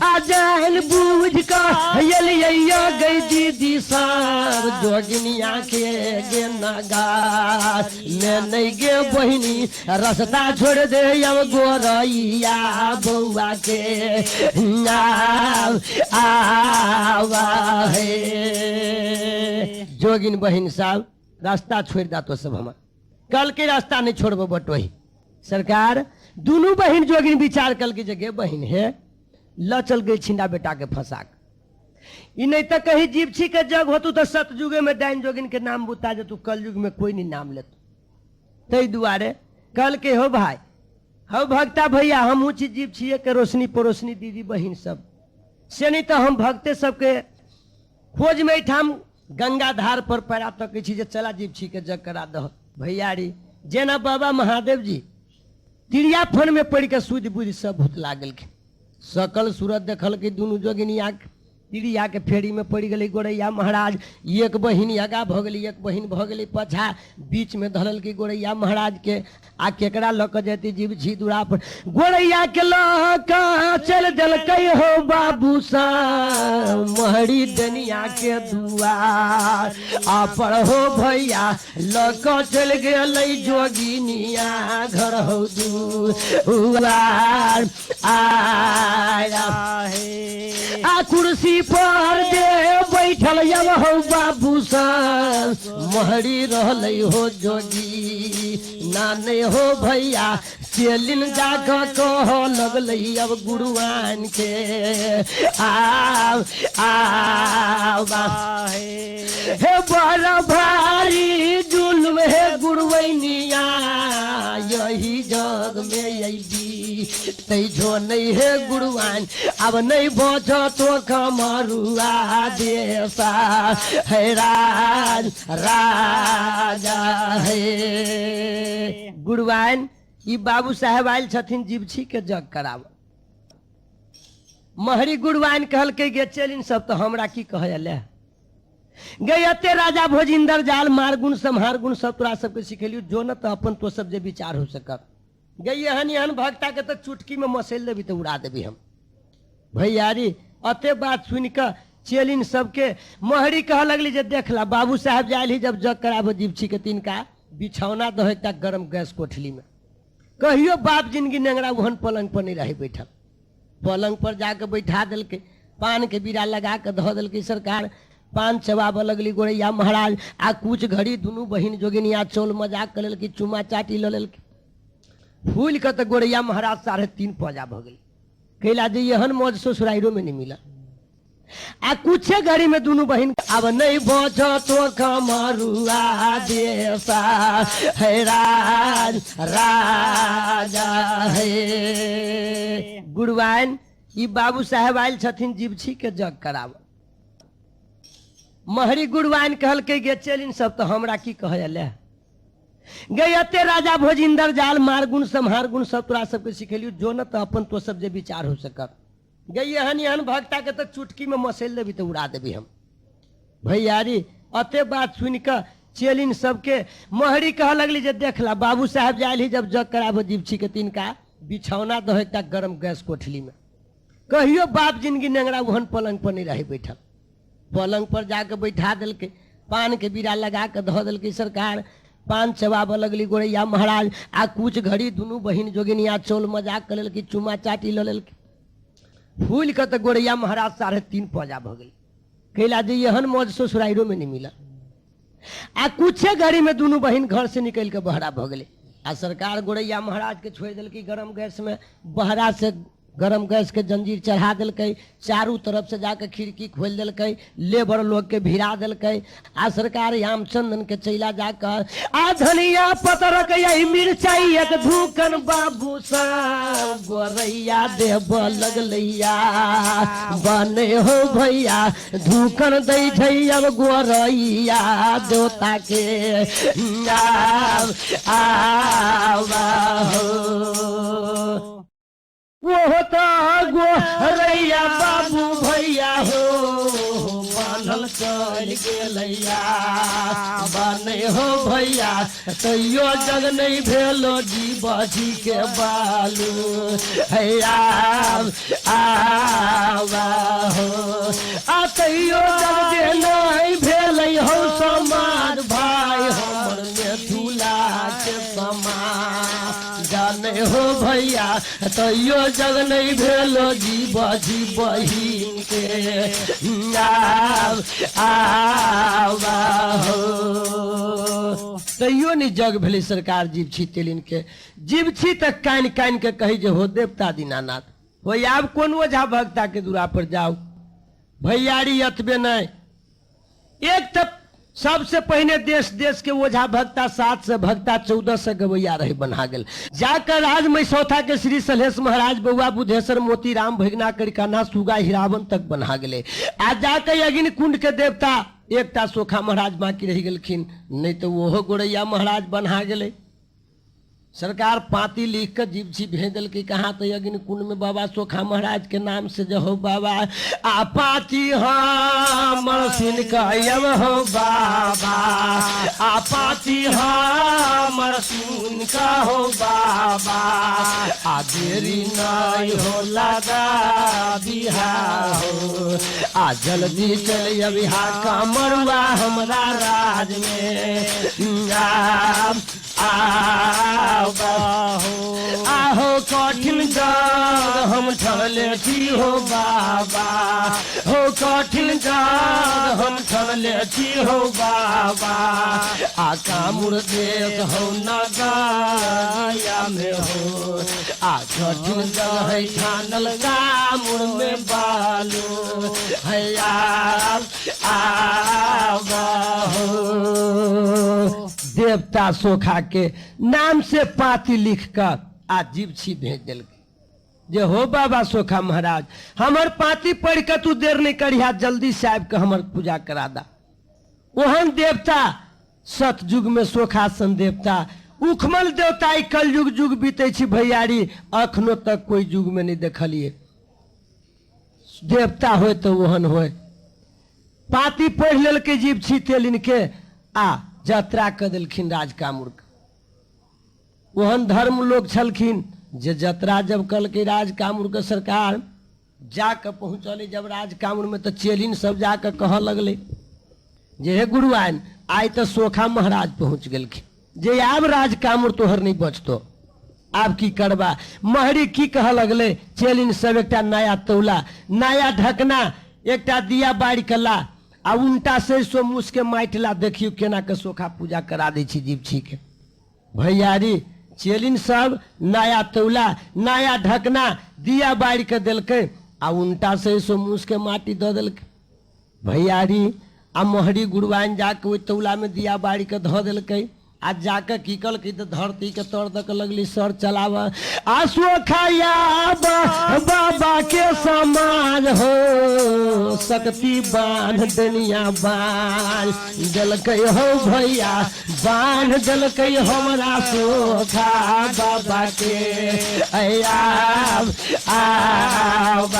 S1: आजान बूझ कर एलियै गई दीदी सब जोगिनिया के गे नगार मैं नहीं गे बहिनी रास्ता छोड़ दे अब गोरैया बौआ के आवा हे। जोगिन बहिन साहब रास्ता छोड़ दा तो सब हमर कल के रास्ता नहीं छोड़बो बटोही। सरकार दुनू बहिन जोगिन विचार कल के जगह बहिन हे ल चल गई छिंदा बेटा के फंसा के, ई नहीं तो कहीं जीवछी के जग होतू तो सतयुगे में डाइन जोगिन के नाम बुता जतू, कलयुग में कोई नहीं नाम लेतू। तै दुआरे कल के हो भाई हो भक्ता भैया हमहूँ छी जीवछिए के रोशनी पड़ोसनी दीदी बहिन सब, से नहीं तो हम भक्ते सबके खोज में एहिठाम गंगा धार पर पैरा तकै छी जे चला जीवछी के जग करा दह। भैयारी जेना बाबा महादेव जी तिरिया फन में पड़ि के सुधि बुधि सब भुतला गेलखिन, सकल सूरत देखलकै दुनू जोगिनिया तिरिया के फेरी में पड़ि गेलै गोरैया महाराज। एक बहिन आगा भऽ गेलै, एक बहिन भऽ गेलै पाछा, बीच में धरलकै गोरैया महाराज के आ केकरा लऽ कऽ जेतै जीवछी दूरा पर, गोरैया के लऽ कऽ चलि देलकै हो बाबू साहब मोहरी डनिया के दुआर आ पर हो भैया लऽ कऽ चलि गेलै जोगिनिया घर हो दुआर आया आ कुर्सी पर जे बैठल अब हो बाबू साहब मोहरी रहलै हो जोगी नाने हो भैया चेलिन जाकऽ कह लगलै अब गुरुआन के आब आब हे बड़ा भारी जुल्म हे गुरुवैनिया यही जग में अयली तैजो नहीं हे गुरुआन अब नहीं बच तो कमरुआ देसा हे राज राजा हे। गुरुआन ई बाबू साहेब आयल छथिन जीवछी के जग कराब। महरी गुरुआन कहलकै गे चलिन सब तो हमरा की कहै ले गे एते राजा भोजिंदर जाल मार गुण सम्हार गुण सब तोरा सबके सिखेलियौ, जो न तऽ अपन तो सब जे विचार हो सकब गे एहन एहन भक्ता के तऽ चुटकी में मसैल देबी तऽ उड़ा देबी हम। भैयारी अते बात सुनि कऽ चेलिन सबके महरी कह लगली जे देखला बाबू साहब जायल ही जब जग कराबो जीवछी के तिनका बिछौना दहो एकटा गरम गैस कोठली में, कहियो बाप जिंदगी नेंगरा ओहन पलंग पर नहीं रही बैठल, पलंग पर जाके बैठा देलकै, पान के बीड़ा लगा के धऽ देलकै सरकार, पान चबाबऽ लगली गोरैया महाराज आ कुछ घड़ी दुनू बहिन जोगिनिया चौल मजाक कऽ लेलकै, चुमा चाटी लऽ लेलकै, फूलि कऽ तऽ गोरैया महाराज 3.5 पजा भऽ गेलै। कैला जे एहन मौज ससुराइरो में नहीं मिला आ कुछे घड़ी में दुनू बहिन अब नहीं बच तो कमरुआ देसा हे राज राजा हे। गुरुआन ई बाबू साहेब आयल छथिन जीवछी के जग कराब। महरी गुरुआन कहलकै गे चलिन सब तो हमरा की कहै ले गे एते राजा भोजिंदर जाल मार गुण सम्हार गुण सब तोरा सबके सिखेलियौ, जो न तऽ अपन तो सब जे विचार हो सकब गे एहन एहन भक्ता के तऽ चुटकी में मसैल देबी तऽ उड़ा देबी हम। भैयारी अते बात सुनि कऽ चेलिन सबके महरी कहऽ लगली जे देखला बाबू साहेब जायल ही जब जग कराबो जीवछी के तिनका बिछौना दहो एकटा गरम गैस कोठली में। कहियो बाप जिंदगी नेंगरा ओहन पलंग पर नहीं रही बैठल। पलंग पर जाके बैठा देलकै, पान के बीड़ा लगा के धऽ देलकै। सरकार पान चबाबऽ लगली गोरैया महाराज। आ कुछ घड़ी दुनू बहिन जोगिनिया चौल मजाक कऽ लेलकै, चुमा चाटी लऽ लेलकै। फूलि कऽ तऽ गोरैया महाराज 3.5 पजा भऽ गेल। कैला जे एहन मौज ससुराइरो में नहीं मिलल। आ कुछे घड़ी में दुनू बहिन घर से निकलि कऽ बहरा भऽ गेलै। आ सरकार गोरैया महाराज के छोड़ि देलकै गरम गैस में। बहरा से गरम गैस के जंजीर चढ़ा देलकै, चारू तरफ से जाके खिड़की खोलि देलकै, लेबर लोग के भिड़ा देलकै। आ सरकार आम चंदन के चैला जाकर आ धनिया पतरक यही मिरचाई एक धूकन बाबू साहब गोरैया देब लगलैया बने हो भैया धूकन दै छै अब गोरैया देवता के आव हो। ओहो तऽ गोरैया बाबू भैया हो बान्हल चलि गेलैया बने हो भैया तैयो जग नहीं भेलो जीवछी के बालू हैया आवा हो। आ तैयो जग जे नहीं भेलै हो समाज भाई हमर मिथुला के समाज जाने हो भैया तैयो जग नहीं भेलो जीवछी बहिन के आवा हो। तैयो नहीं जग भेलै सरकार जीवछी तेलिन के। जीवछी तक कानि कानि के कही जे हो देवता दीनानाथ हो आब कोन ओझा भक्ता के दूरा पर जाओ। भैयारी अतबे नहीं, एक तऽ सबसे पहिने देश देश के ओझा भक्ता 7 से भक्ता 14 से गवैया रहे बना गेल। जाकर राज मैसौथा के श्री सलेश महाराज बउआ बुधेश्वर मोतीराम भगना करिकाना सुगा हिरावन तक बना गेले। आ जाकर अग्नि कुंड के देवता एकटा सोखा महाराज बाकी रहि गेलखिन, नहीं तो ओहो गोरैया महाराज बना गेले। सरकार पाती लिख के जीवछी भेज देलकै कहाँ तो अग्नि कुंड में बाबा सोखा महाराज के नाम से जो हो बाबा आ पाती हमर सुन के अब हो बाबा आ पाती हमर सुन के हो बाबा आ देरी नहीं हो लगा बिहार हो आ जल्दी चल अबिहा कमरुआ हमरा राज में आहो कठिन जग हम ठहले छी हो बाबा हो कठिन जग हम ठहले छी हो बाबा आ कामुर देश हो नगाया में हो आ कठिन जग है ठानल कामुर में बालू हैया आबा हो। देवता सोखा के नाम से पाती लिख कर आ जीवछी भेज देलकै जे हो बाबा सोखा महाराज हमर पाती पढ़ के तू देर नहीं करिहा, जल्दी से आबि के हमर पूजा करा दा। ओहन देवता सतयुग में सोखा सन देवता उखमल देवता ई कलयुग जुग बीते छी भैयारी अखनो तक कोई युग में नहीं देखलिए। देवता होय तो ओहन होय। पाती पढ़ लेलकै जीवछी तेलिन के आ यात्रा कऽ देलखिन राज कामुर के। ओहन धर्म लोग छलखिन जे जतरा जब कलकै राज कामुर के सरकार जाके पहुँचलै जब राज कामुर में तऽ चेलिन सब जाके कहऽ लगलै जे हे गुरुआइन आइ तऽ सोखा महाराज पहुँच गेलखिन जे आब राज कामुर तोहर नहीं बचतो, आब की करबा। महरी की कहऽ लगलै चेलिन सब एकटा नया तौला नया ढकना एकटा दिया बारि के ला आ उनटा सरिसो मूस के माटि ला, देखियौ केना के सोखा पूजा करा दै छी जीवछी के। भैयारी चेलिन सब नया तौला नया ढकना दिया बारि के देलकै आ उनटा सरिसो मूस के माटि दऽ देलकै। भैयारी आ महरी गुरुआइन जाके ओहि तौला में दिया बारि के धऽ देलकै आ जाके की कलकै तऽ धरती के तर दऽ के लगली सर चलाब आ सोखाया बाबा के समाज हो शक्ति बांध दुनिया बांध देलकै हो भैया बांध देलकै हमरा सोखा बाबा के आब आब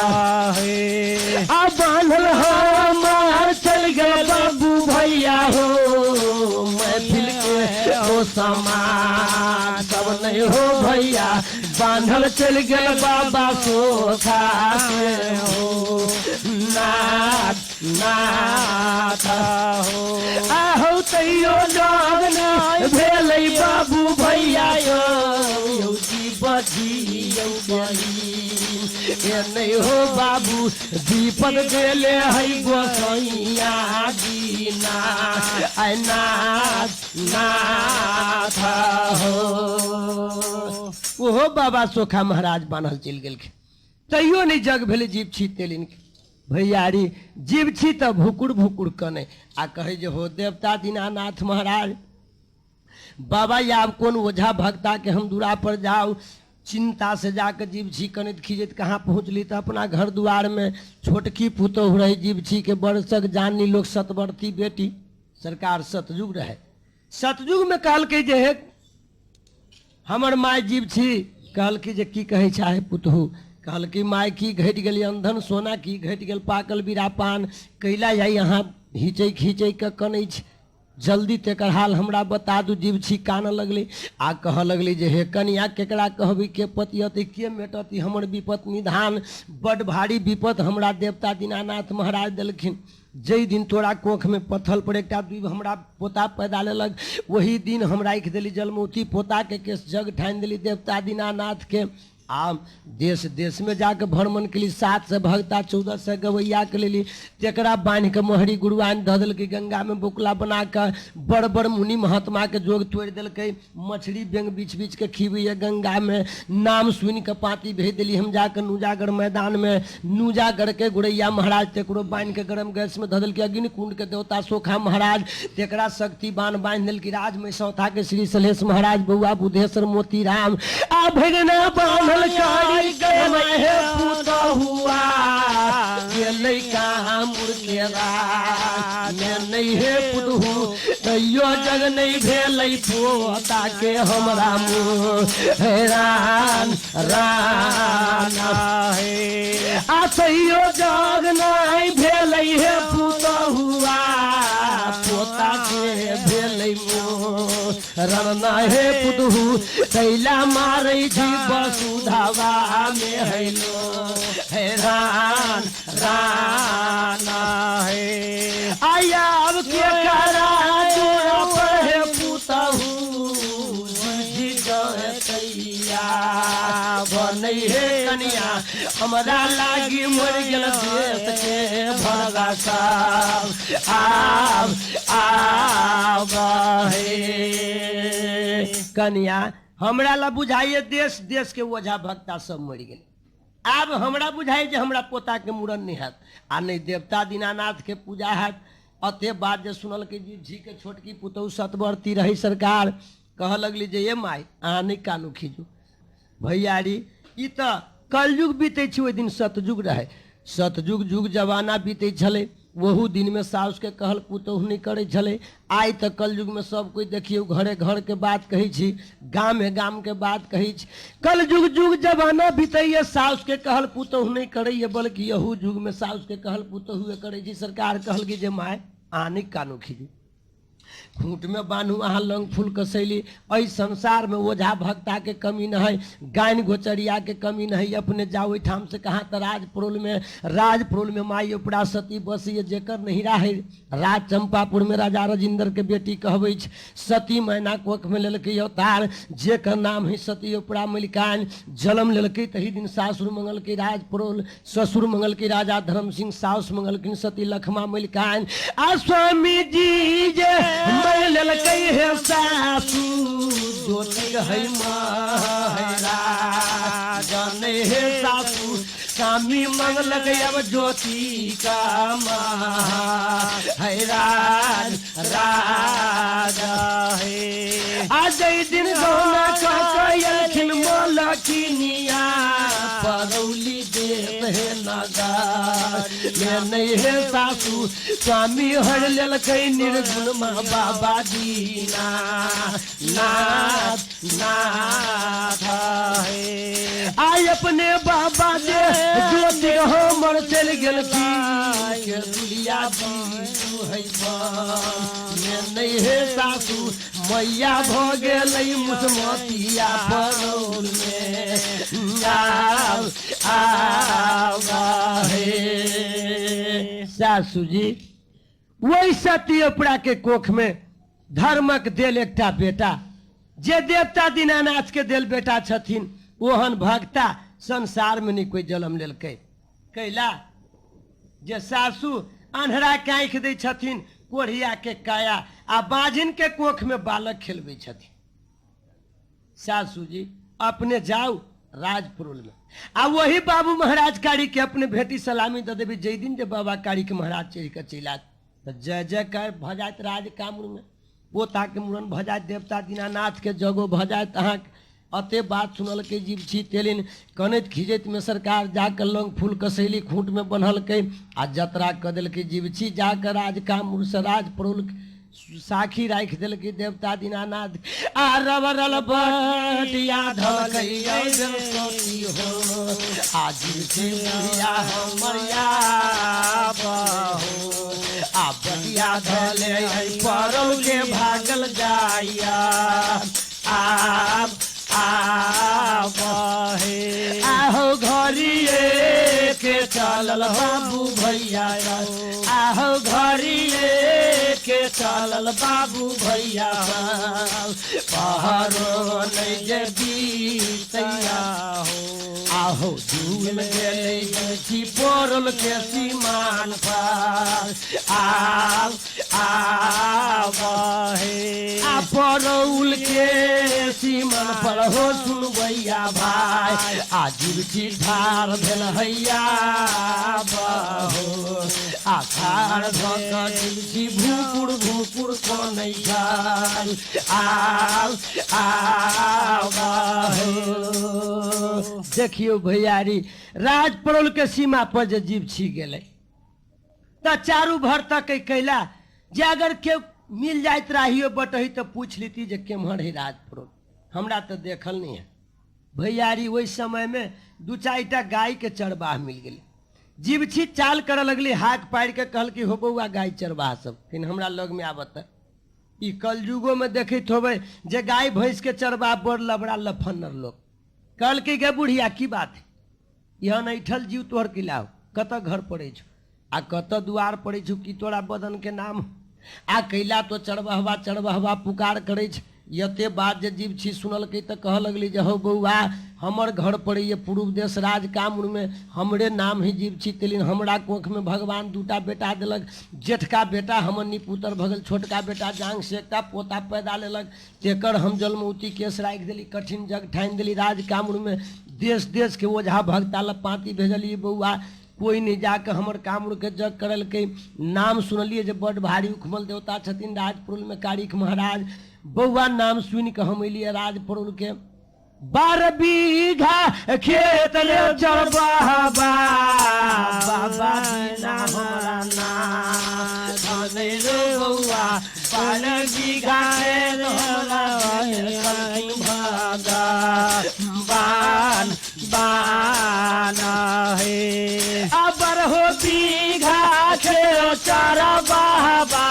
S2: हे
S1: आ बांधल हमार चल गेल बाबू भैया हो महफिल के हो सामान सब नहीं हो भैया बांधल चल गेल बाबा सोखा से हो नाथ नाथ
S2: हो
S1: आहो तैयो जग नहि भेलै बाबू भैया यौ यौ जी बजी यौ बहिन ए नहि हो बाबू दीपक गेले है गोसैया दीना आइ नाथ नाथ हो ओहो बाबा सोखा महाराज बान्हल चलि गेलखिन तैयो नहि जग भेलै जीव छी तेलिनके भैयारी जीव छी तऽ भुकुर भुकुर कनै आ कहै जे हो देवता दीनानाथ महाराज बाबा आब कोन ओझा भक्ता के हम दूरा पर जाउ चिंता से जाके जीवछी कनैत खींचैत कहाँ पहुँचली तऽ अपना घर दुआर में छोटकी पुतोहु रही जीवछी के बरसक जानी लोग सतवर्ती बेटी सरकार सतयुग रहे सतयुग में कहलकै जे हे हमर माय जीव छी कहलकै जे की कहै चाहे पुतहु कहलकै माय की घटि गेल अंधन सोना की घटि गेल पाकल बीरा पान कैला जाइ अहाँ हिचै खींचै के कनै छी जल्दी तेकर हाल हमरा बता दू जीव छी कानऽ लगलै आ कहऽ लगलै जे हे कनिया केकरा कहबै के पतियतै के मेटती हमर विपत निधान बड भारी विपत हमरा देवता दीनानाथ महाराज देलखिन जाहि दिन तोरा कोखमे पत्थल पर एकटा दुइभ हमरा पोता पैदा लेलक ओही दिन हम राखि देली जलमौती पोताके केस जग ठानि देली देवता दीनानाथके आ देश देशमे जाके भ्रमण केली 700 भक्ता 1400 गवैयाके लेली तकरा बान्हिके मोहरी गुरुआनि धऽ देलकै गंगामे बोकला बना कऽ बड़ बड़ मुनि महात्माके जोग तोड़ि देलकै मछली बेंग बीछ बीछ के खीबैए गंगामे नाम सुनि कऽ पाँति भेज देली हम जाके नूजागढ़ मैदानमे नूजागढ़ के गुरैया महाराज तकरो बान्हि के गरम गैसमे धऽ देलकै अग्नि कुंड के देवता सोखा महाराज तकरा शक्ति बान्ह बान्हि देलकै राज सौथा के श्री सलेश महाराज बौआ बुधेश्वर मोतीराम आ भगना बान्हल कारी गेलै हे पुतहुआ गेलै कहाँ मुर्के मे नहि हे पुतहु तैयो जग नहि भेलै पोता के हमरा मुँह हे राम राम
S2: हे
S1: आ तैयो जग नहि भेलै हे पुतहुआ पोता के भेलै मोह रणना हे पुतहु तैला मारै छी वसुधावा मे हैलो हे रान रान
S2: हे
S1: आयाब के करा दूरा पर हे पुतहु जी जैया बनै हे कनिया हमरा लागी मरि गेल देश के भरगा साहब आब आब हे कनिया हमरा ला बुझाइए देश देश के ओझा भक्ता सब मरि गेल आब हमरा बुझाइ जे हमरा पोताके मूड़न नहि हैत आ नहि देवता दीनानाथके पूजा हैत अते बात जे सुनलकै जी झीके छोटकी पुतहु सतवर्ती रही सरकार कहऽ लगली जे ये माय अहाँ नहि कानू खीजू भैयारी ई तऽ कलयुग बीतै छै ओहि दिन सतयुग रहै सतयुग युग जमाना बीतै छलै ओहू दिनमे साउसके कहल पुतोहु नहि करै छलै आइ तऽ कलयुगमे सब कोइ देखियौ घरे घरके बात कहै छी गामे गामके बात कहै छी कलयुग युग जमाना बीतैए साउसके कहल पुतोहु नहि करैए बल्कि एहू युगमे साउसके कहल पुतोहुए करै छी सरकार कहलकै जे माय अहाँ नहि कानू खीजू खूँटमे बान्हू अहाँ लंग फूल कसैली एहि संसारमे ओझा भक्ताके कमी नहि है गानि गोचरियाके कमी नहि है अपने जाओ ओहिठाम से कहाँ तऽ राजपुरोलमे राजपुरोलमे माइ उपरा सती बसैए जेकर नहिरा है राज चंपापुरमे राजा राजेंद्र के बेटी कहबै छै सती मैना कोखमे लेलकै अवतार जेकर नाम है सती उपरा मलिकान जन्म लेलकै तही दिन सासुर मंगलकै राजपुरोल ससुर मंगलकै राजा धर्म सिंह साउस मंगलखिन सती लखमा मलिकान आ स्वामी जी जे मर लेलकै हे सासु ज्योति है महरा जाने हे सासु स्वामी मंगलक अब ज्योति का है राज राजा
S2: हे
S1: आज दिन गौना कह मलकिनिया परौली देत हे नगार ले नहीं हे सासू स्वामी हर लेलकै निर्गुण मा बाबा दीना नाथ नाथ
S2: हे
S1: आय अपने बाबा दे ज्योति हमर चलि गेलखिन के दुलिया बीजू है बन मे नहीं हे सासू मैया भऽ गेलै मुसमतिया परौल में आब आब हे सासू जी वही सती के कोख में धर्मक देल एकटा बेटा जे देवता दीनानाथ के देल बेटा छथिन ओहन भक्ता संसार में नहीं कोई जन्म लेलकै कैला जे सासू अन्हरा के आँखि दै छथिन कोढ़िया के काया आ बाझिन के कोख में बालक खेलबै छथिन। सासू जी अपने जाउ राजपुरुल में आ वही बाबू महाराज कारी के अपने भेटी सलामी दऽ देबै। जाहि दिन जे बाबा कारी के महाराज चढ़ि कऽ चलि आयत तऽ जय जयकार भऽ जायत राज कामरू में, पोताके मुड़न भऽ जायत, देवता दीनानाथ के जगो भऽ जायत। अहाँके अते बात सुनलकै जीवछी तेलिन कनैत खींचैत में सरकार जाकऽ लौंग फूल कसैली खूँट में बन्हलकै आ जतरा कऽ देलकै। जीवछी जाकऽ राज कामरूसँ राज पड़ोल साखी राखि देलकै देवता दीनानाथ आ रबरल बटिया धलकै हो आ जीवछी बुढ़िया हमर हो आ बटिया धले पड़ल के भागल जाइया आब आब
S2: हे
S1: आहो घरिए के चलल बाबू भैया आहो घरिए के चलल बाबू भैया पहरो नहीं जे बीतैया
S2: हो
S1: आहो झूल गेलै छी पड़ल के सीमान पर आब आब
S2: हे
S1: आ परौल के सीमन पर हो सुनबैया भाई आ जीवछी ठार भेल हैया बहो आ ठार भऽ कऽ जीवछी भूकुर भूकुर कनै छल आब आब हो। देखियौ भैयारी राज परौल के सीमा पर जे जीवछी गेलै तऽ चारू भर तक कैला जे अगर केओ मिल जाइत राहियो बटही तऽ पूछ लीती जे केम्हर है राजपुर, हमरा तऽ देखल नहीं है। भैयारी ओहि समय में दू चारिटा गाय के चरबाह मिल गेलै। जीवछी चाल करऽ लगली, हाक पारि के कहलकी हो बौआ गाय चरबाह सब लेकिन हमरा लग में आबत। ई कलयुगो में देखैत होबै जे गाय भैंस के चरबाह बड़ लबड़ा लफन्नर लोग। कहलकै गे बुढ़िया की बात है, एहन ऐठल जीव तोहर किला हो, कतऽ घर पड़ै छौ आ कतऽ दुआर पड़ै छौ, की तोरा बदन के नाम आ कैला तो चरबहवा चरबहवा पुकार करै छै। एते बात जे जीव छी सुनलकै तऽ कहऽ लगली जे हौ बौआ हमर घर पड़ैए पूर्व देश राज कामरूपमे, हमरे नाम है जीव छी तेलिन, हमरा कोखमे भगवान दूटा बेटा देलक, जेठका बेटा हमर निपुतर भऽ गेल, छोटका बेटा जांग से एकटा पोता पैदा लेलक, तेकर हम जन्मौती केस राखि देली, कठिन जग ठानि देली राज कामरूपमे, देश देश के ओझा भगता लग पाँति भेजलियै बौआ, कोई नहीं जाके हमर कामरूप के जग करलकै। नाम सुनलियै जे बड भारी उखमल देवता छथिन राजपुरुल में कारिख महाराज, बौआ नाम सुनि कऽ हम एलियै राजपुरुल के। 12 बीघा खेत रे चरबाबा बाबा दीना हमरा नाम रे बौआ 12 बीघा खेत हमरा भागा
S2: बान बान हे
S1: अबर हो बीघा खेत चरबाबा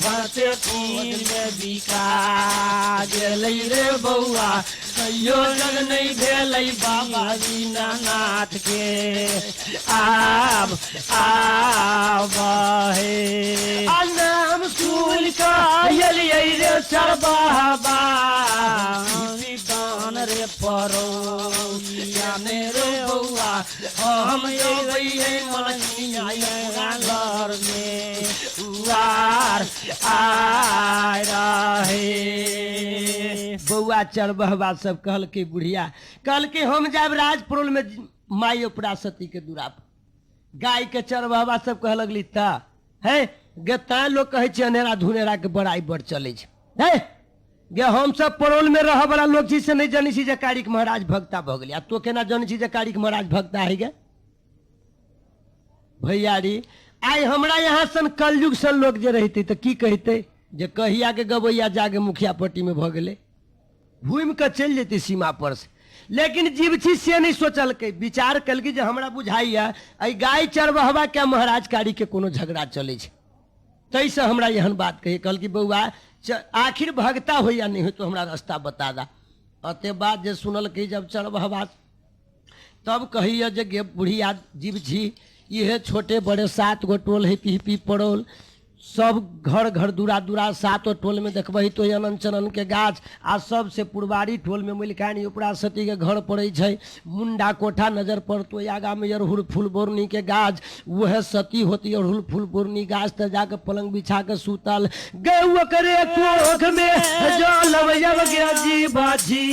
S2: भरते तीन में बिका
S1: गेलै रे बौआ कहियो जग नहीं भेलै बाबा दीनानाथ
S2: के आब आब हे
S1: आ नाम सुन कऽ एलियै रे चरबाबा
S2: दान रे परो
S1: ने रे बौआ हम अबैयै मलकिनिया
S2: घर में उआर आय रहे।
S1: बौआ चरबहबा सब कहलकै बुढ़िया, कहलकै हम जायब राजपुरल में माय उपरा सती के दुरा पर। गाय के चरवाहा सब कह लगली ता है गे, तैं लोग कहै छै अनेरा धुनेरा के बड़ाई बड़ चलै छै। है गे, हम सब परोल में रहऽ वाला लोग छी से नहि जनै छी जे कारिक महाराज भक्ता भऽ गेलै। आ तो केना जनै छी जे कारिक महाराज भक्ता है गे? भैयारी, आइ हमरा यहाँ सन कलयुग सन लोग जे रहितै तऽ की कहितै जे कहिया के गबैया जाके मुखिया पट्टी में भऽ गेलै, घूमि कऽ चलि जेतै सीमा पर से। लेकिन जीवछी से नहि सोचलकै, विचार केलकै जे हमरा बुझाइया एहि गाय चरबहवा के महाराज कारी के कोनो झगड़ा चलै छै, ताहिसँ हमरा एहन बात कही। कहलकै बौआ, आखिर भगता होइया नहि होइ तो हमरा रास्ता बता दा। अते बात जे सुनलकै जब चरबहवा, तब कहैया जे गे बुढ़िया जीवछी, इहे छोटे बड़े 7 गो टोल है पीपी पड़ोल, सब घर घर दूरा दूरा 7 गो टोल में देखबही तो अनन चनन के गाछ, आ सबसे पुरबारी टोल में मलिकानी उपरा सती के घर पड़ै छै, मुंडा कोठा नजर पड़तो, आगा में अड़हुल फूल बोरनी के गाछ, वह सती होती अड़हुल फूल बोरनी गाछ तऽ जाके पलंग बिछा के सुतल गे, ओकरे कोख में जलब जब गे जीवछी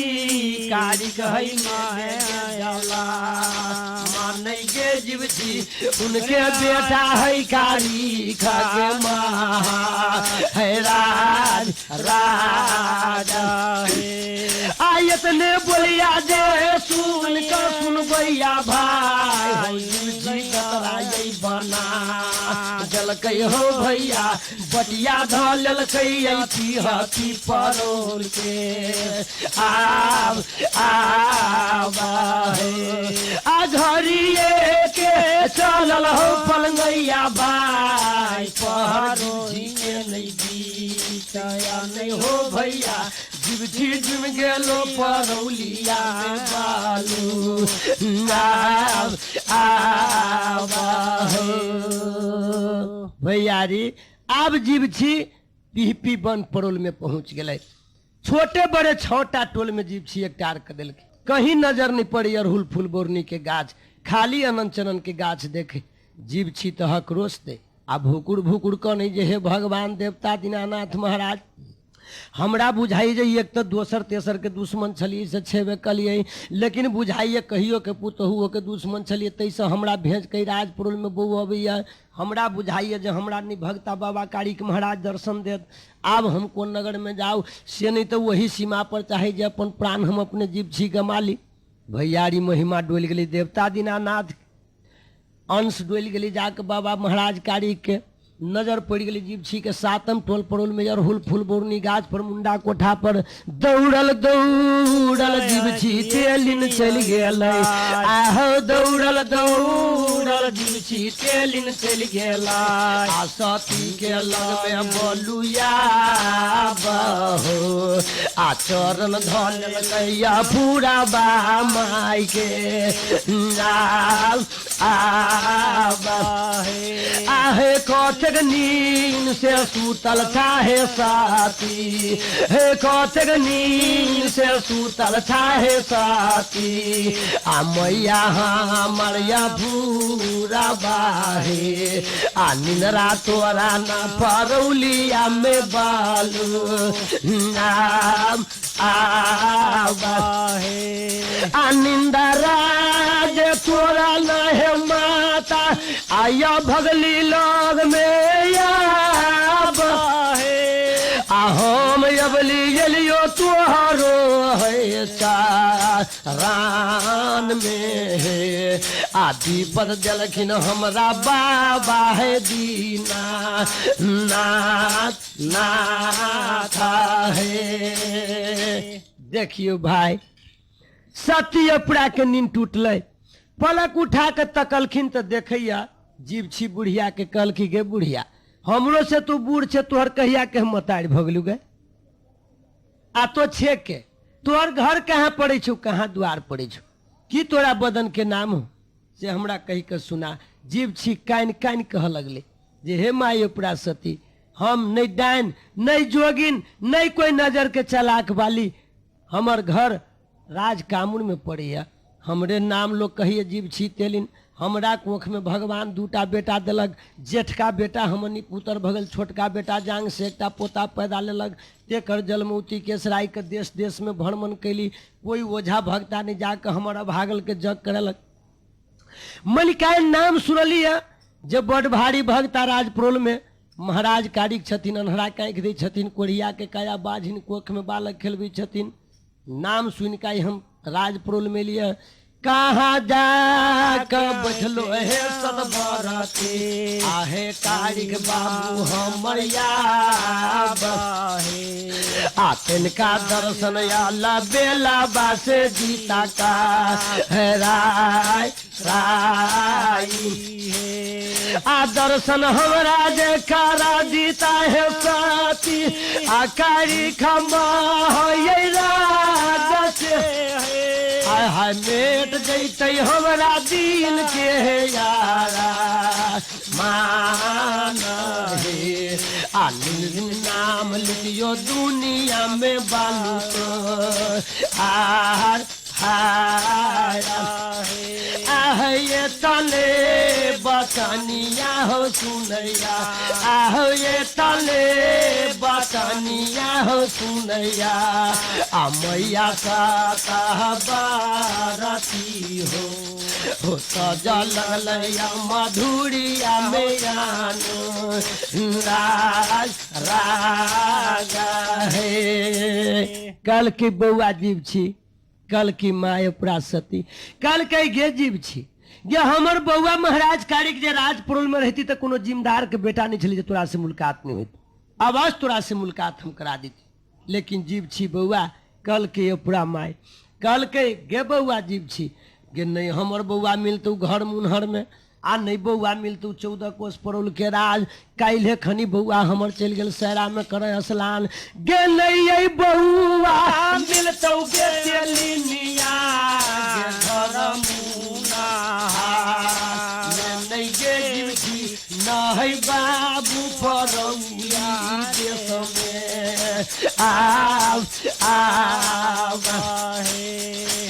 S1: कारी कहै मानै गे जीवछी, उनके बेटा है कारी खगे महा है राज राजा। आय इतने बोलिया जे सुन कर सुनबैया भाई, हो जीवछी कतरा ये बना जलकै हो भैया, बटिया धऽ लेलकै हथी परोल के। आब आब आ घड़िए के चलल हो पलंगैया भाई, पहर के नहीं बीतया नहीं हो भैया, जीवछी जुम गेलो परौलिया में बालू। आब आब भैयारी, आब जीवछी पीपी बन परोल में पहुंच गेलै। छोटे बड़े 6टा टोल में जीवछी एकटार कऽ देलकै, कहीं नजर नहीं पड़ी अड़हुल फूल बोरनी के गाछ, खाली अनंत चनन के गाछ देखे जीवछी तऽ हकरोश दे आ भुकुर भुकुर कऽ नहीं जे हे भगवान देवता दीनानाथ महाराज, हमरा बुझाइ जे एक तऽ दोसर तेसर के दुश्मन छलियै से छेबे कलियै, लेकिन बुझाइए कहियो के पुतहुओ के दुश्मन छलियै, ताहिसँ हमरा भेज के राजपुरल में बौ अबैया, हमरा बुझाइए जे हमरा नहि भगता बाबा कारिक महाराज दर्शन देत, आब हम कोन नगर में जाउ से नहीं तऽ वही सीमा पर चाहे जे अपन प्राण हम अपने जीवछी गमा ली। भैयारी महिमा डोलि गेलै देवता दीनानाथ अंश डोलि गेलै जाके बाबा महाराज कारिक के नजर पड़ि गेलै जीवछी के 7म टोल पड़ोल में अड़हुल फूल बोरनी गाछ पर मुंडा कोठा पर दौड़ल दौड़ल जीवछी तेलिन चलि गेलै, आहो दौड़ल दौड़ल जीवछी तेलिन चलि गेलै, आ सती के लग में बलुया बहो आ चरण धऽ लेलकैया पूरा बा माय के। आहे कतेक नीन से सुतल चाहे साथी, हे कतेक नीन से सुतल चाहे साथी, आ मैया हमर या भूरा बाहे, आ निनरा तोरा न परौलिया में बालू। नाम आ निंदरा जे तोरा न हे माता, आया भगली लग में आब आ हम अबली एलियो तोहरो है रान में हे, आ विपद देलखिन हमरा बाबा है दीना नाथ नाथ है। देखियो भाई, सती अपरा के नींद टूटलै, पलक उठा के तकलखिन तऽ देखैया जीवछी बुढ़िया के, कहलखिन गे बुढ़िया, हमरो से तू बूढ़ छे, तोहर कहिया के हम मतारि भऽ गेलू गे, आ तो छे के तोहर घर कहाँ पड़ै छौ, कहाँ द्वार पड़ै छौ, की तोरा बदन के नाम हो से हमरा कहि के सुना। जीवछी कानि कानि कहऽ लगलै जे हे my उपरा सती, हम नहि डाइन नहि जोगिन नहि कोई नजर के चलाक वाली, हमर घर राज कामुन में पड़ैया, हमरे नाम लोग कहिए जीवछी तेलिन, हमरा कोख में भगवान 2टा बेटा देलक, जेठका बेटा हमनी पुतर भगल, छोटका बेटा जांग से एकटा पोता पैदा लेलक, तेकर जलमौती केसराई के देश देश में भ्रमण कैली, कोई ओझा भगता नहीं जाके हमर अभागल के जग करेलक। मलिकाइन नाम सुनलियै जे बड भारी भगता राजप्रोल में महाराज कारिक छथिन, अन्हरा काँखि दै छथिन, कोढ़िया के काया बाझिन कोख में बालक खेलबै छथिन। नाम सुनि के हम राजप्रोल में लिए कहाँ जाके बैठलो हे सदबरती आहे कारिक बाबू हमर याब आ तिनका दर्शन आला बेला बासे जीता का है राय राय आ दर्शन हमरा जे करा दीता है साथी आ कारी खमा ये राज से हाय हाय मेट जैतै हमरा दिल के हे यारा मान हे आ निज नाम लिखियो दुनिया में बालू आर हाय आह ये तले बकनिया हो सुनैया आह ये तले बकनिया हो सुनैया आ मैया बारती हो सजा लगलैया मधुरिया में आनो राज राजा हे। कल की बौआ जीव छी, कल की माय प्रासती, कल के गे जीव छी जे हमर बौआ महाराज कारिक जे राजपुरल में रहती तो कोनो जिम्मेदार के बेटा नहीं छलै जे तोरा से मुलाकात नहीं होती, आवाज तोरा से मुलाकात हम करा देती। लेकिन जीव छी बौआ कल के ये पूरा माय, कल के गे बौआ जीव छी गे नहीं हमर बौआ मिलतौ घर मुनहर में आ नहीं बौआ मिलतौ 14 कोस पड़ोल के राज, काल्हे खनी बौआ हमर चलि गेल सैरा में करे असलान गे नहीं ये बौआ मिलतौ गे तेलिनिया गे घर मुना नहीं गे जीव छी नहीं बाबू परौया देश में आव आव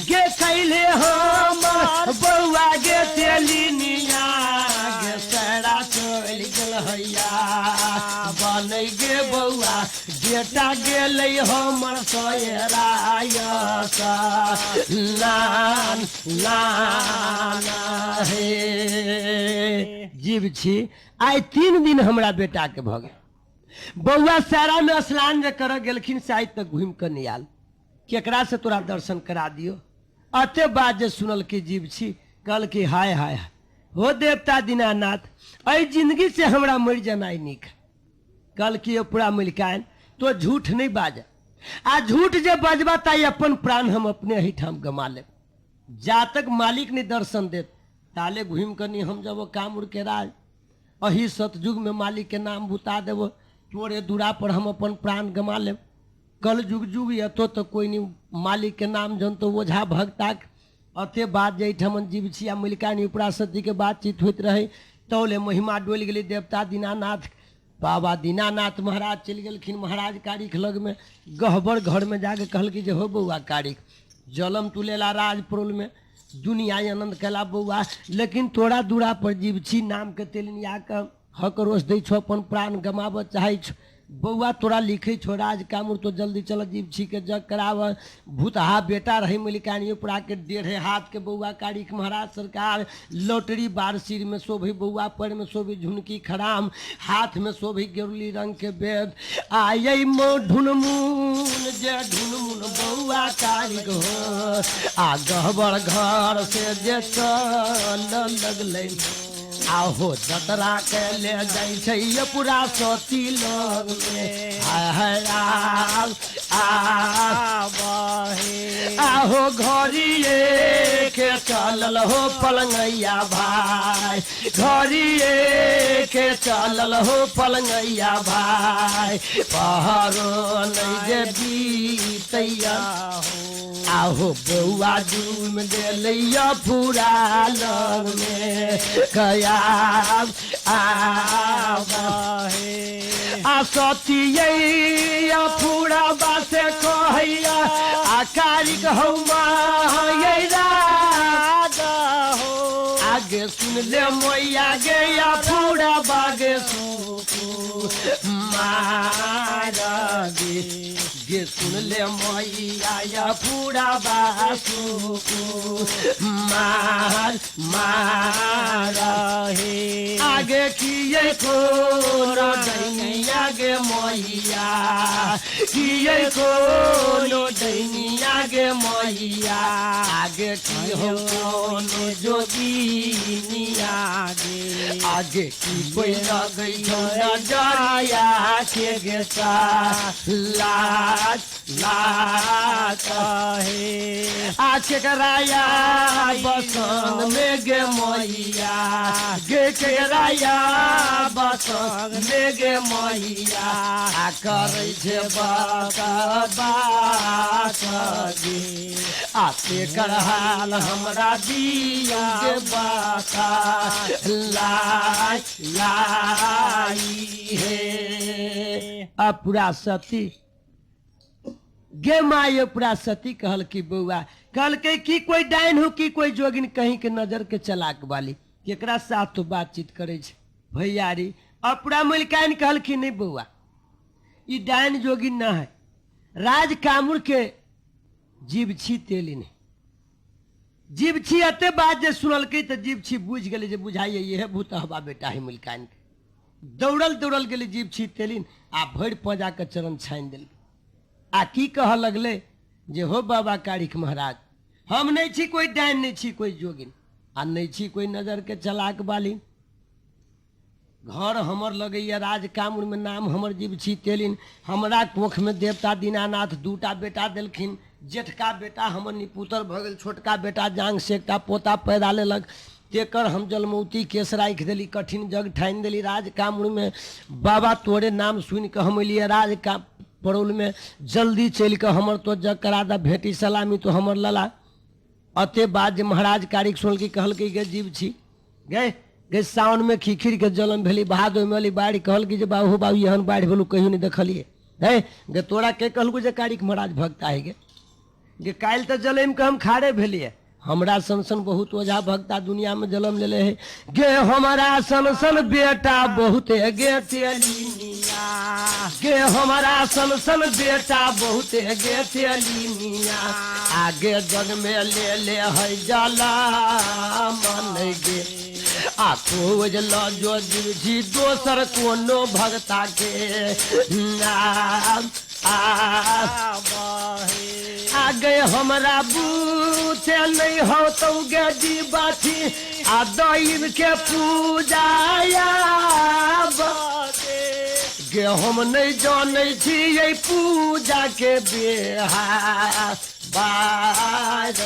S1: गे कैले हमर बौआ गे तेलिनिया गे सैरा चलि गेल हैया बनै गे बौआ बेटा गेलै हमर सयरा लान लान हे। जीव छी आइ 3 दिन हमरा बेटा के भऽ गेल बौआ सैरा में स्नान जे करऽ गेलखिन से आइ तक घुमि कऽ नहि आयल, केकरा से तोरा दर्शन करा दियो। अते बात जे सुनल की जीव छी कहल कि हाय हाय हाय हो देवता दीनानाथ एहि जिंदगी से हमरा मरि जेनाइ नीक। कहल कि पूरा मलिकाइन तो झूठ नहीं बाज आ झूठ जे बजबा ताई अपन प्राण हम अपने एहिठाम गमा लेब, जा तक मालिक नहीं दर्शन देत ताले घुमि कऽ नहीं हम जब काम उड़ के राज अही सतयुग में मालिक के नाम बुता देबो तोरे दूरा पर हम अपन प्राण गमा लेब। कल जुग जुग एतो तो कोई नहीं मालिक के नाम जनतो ओझा भगताक। अते बात जे एहिठाम जीव छी आ मलिकानी उपरासती के बातचीत होइत रहे तौले महिमा डोलि गेलै देवता दीनानाथ। बाबा दीनानाथ महाराज चलि गेलखिन महाराज कारिख लगमे गहबर घरमे जाके कहलखिन जे हो बौआ कारिख जलम तू लेला राजपुरल में दुनिया आनंद कैला बौआ, लेकिन तोरा दूरा पर जीव छी नाम के तेलनिया के हक रोस दै छौ अपन प्राण गमाबऽ चाहै छौ बौआ तोरा लिखै छौ राज कामूर तो जल्दी चल जीव छी के जग कराब। भूतहा बेटा रही मलिकानी उपरा के 1.5 हाथ के बौआ कारिख महाराज सरकार लॉटरी बार सिर में शोभी बौआ पैर में शोभी झुनकी खराम हाथ में शोभी गेरुली रंग के बेद आय मो ढुनमुन जे ढुनमुन बौआ कारिख हो आ गहबर घर से जे चल लगलै आहो जतरा के ले जाइ छै ये पूरा सती लग में हाय हाय आहो घरिए के चलल हो पलंगैया भाई घरिए के चलल हो पलंगैया भाई पहरो नहीं जे बीतैया आहो बौआ डूम गेलैया पूरा लग में कया आ सतिया पूरा बासे कहैया आ कारिक हौ हो आगे सुन ले मैया गे या पूरा बागे मार गे गे सुन ले मैया या पूरा बासु मार मार
S2: हे
S1: आगे किए कोनो दैनिया गे मैया, किए कोनो दैनिया गे मैया, आगे की हो कोनो जोगिनिया
S2: गे
S1: आगे की कोई लगै छौ नजरिया के गे सा लाज लाज
S2: हे
S1: आ केकराया बसंग में गे मैया, गे केकराया बसंग में गे मैया, आ करै छै बात बात गे, आ तेकर हाल हमरा दिया गे बाता लाई लाई हे। अपुरा सती गे माय पूरा सती कहल की बौआ, कहलकै की कोई डाइन हो की कोई जोगिन कहीं के नजर के चलाक वाली, केकरा साथ तो बातचीत करे छै भैयारी। अपुरा मलिकाइन कहलखिन नहीं बौआ, ई डाइन जोगिन ना है, राज कामुर के जीवछी तेलिन। जीवछी एते बात जे सुनलकै तऽ जीवछी बुझि गेलै जे बुझाइए इहे भूतहबा बेटा है मलिकाइन के। दौड़ल दौड़ल गेलै जीवछी तेलिन आ भरि पजा के चरण छानि देलकै आ की कहऽ लगलै जे हो बाबा कारिख महाराज, हम नहि छी कोई डाइन, नहि छी कोई जोगिन, आ नहि छी कोई नजर के चलाक वाली। घर हमर लगैया राज कामुर में, नाम हमर जीवछी तेलिन, हमरा कोख में देवता दीनानाथ दूटा बेटा देलखिन, जेठका बेटा हमर निपुतर भऽ गेल, छोटका बेटा जांग से एकटा पोता पैदा लेलक, तेकर हम जलमौती केस राखि देली, कठिन जग ठानि देली राज कामुर में। बाबा तोरे नाम सुनि कऽ हम एलियै राज का पड़ौल में, जल्दी चलि कऽ हमर तो जग करा दा, भेटी सलामी तो हमर लला। अते बात जे महाराज कारिक सुनलकै, कहलकै गे जीव छी गे गे सावन में खिखिर के जलम भेली, भादो में अली बाढ़ि, कहलकै जे बाबू बाबू एहन बाढ़ि भेलू कहियो नहि देखलियै। हे गे तोरा के कहलकौ जे कारिक महाराज भक्ता है गे, गे काल्हि तऽ जलमि के हम खाड़े भेलियै, हमरा सन सन बहुत ओझा भक्ता दुनिया में जन्म लेले है गे, हमरा सन सन बेटा बहुते गे तेलिनिया गे, हमरा सन सन बेटा बहुते गे तेलिनिया, आगे जग में ले ले है जला मन गे, आ खोज ल जो जी दोसर कोनो भक्ता के नाम आ आगे हमरा बूथे नहीं हो तो गे जीवाथी आ दैव के पूजा गे, हम नहीं जानै छी पूजा के बेहा बार,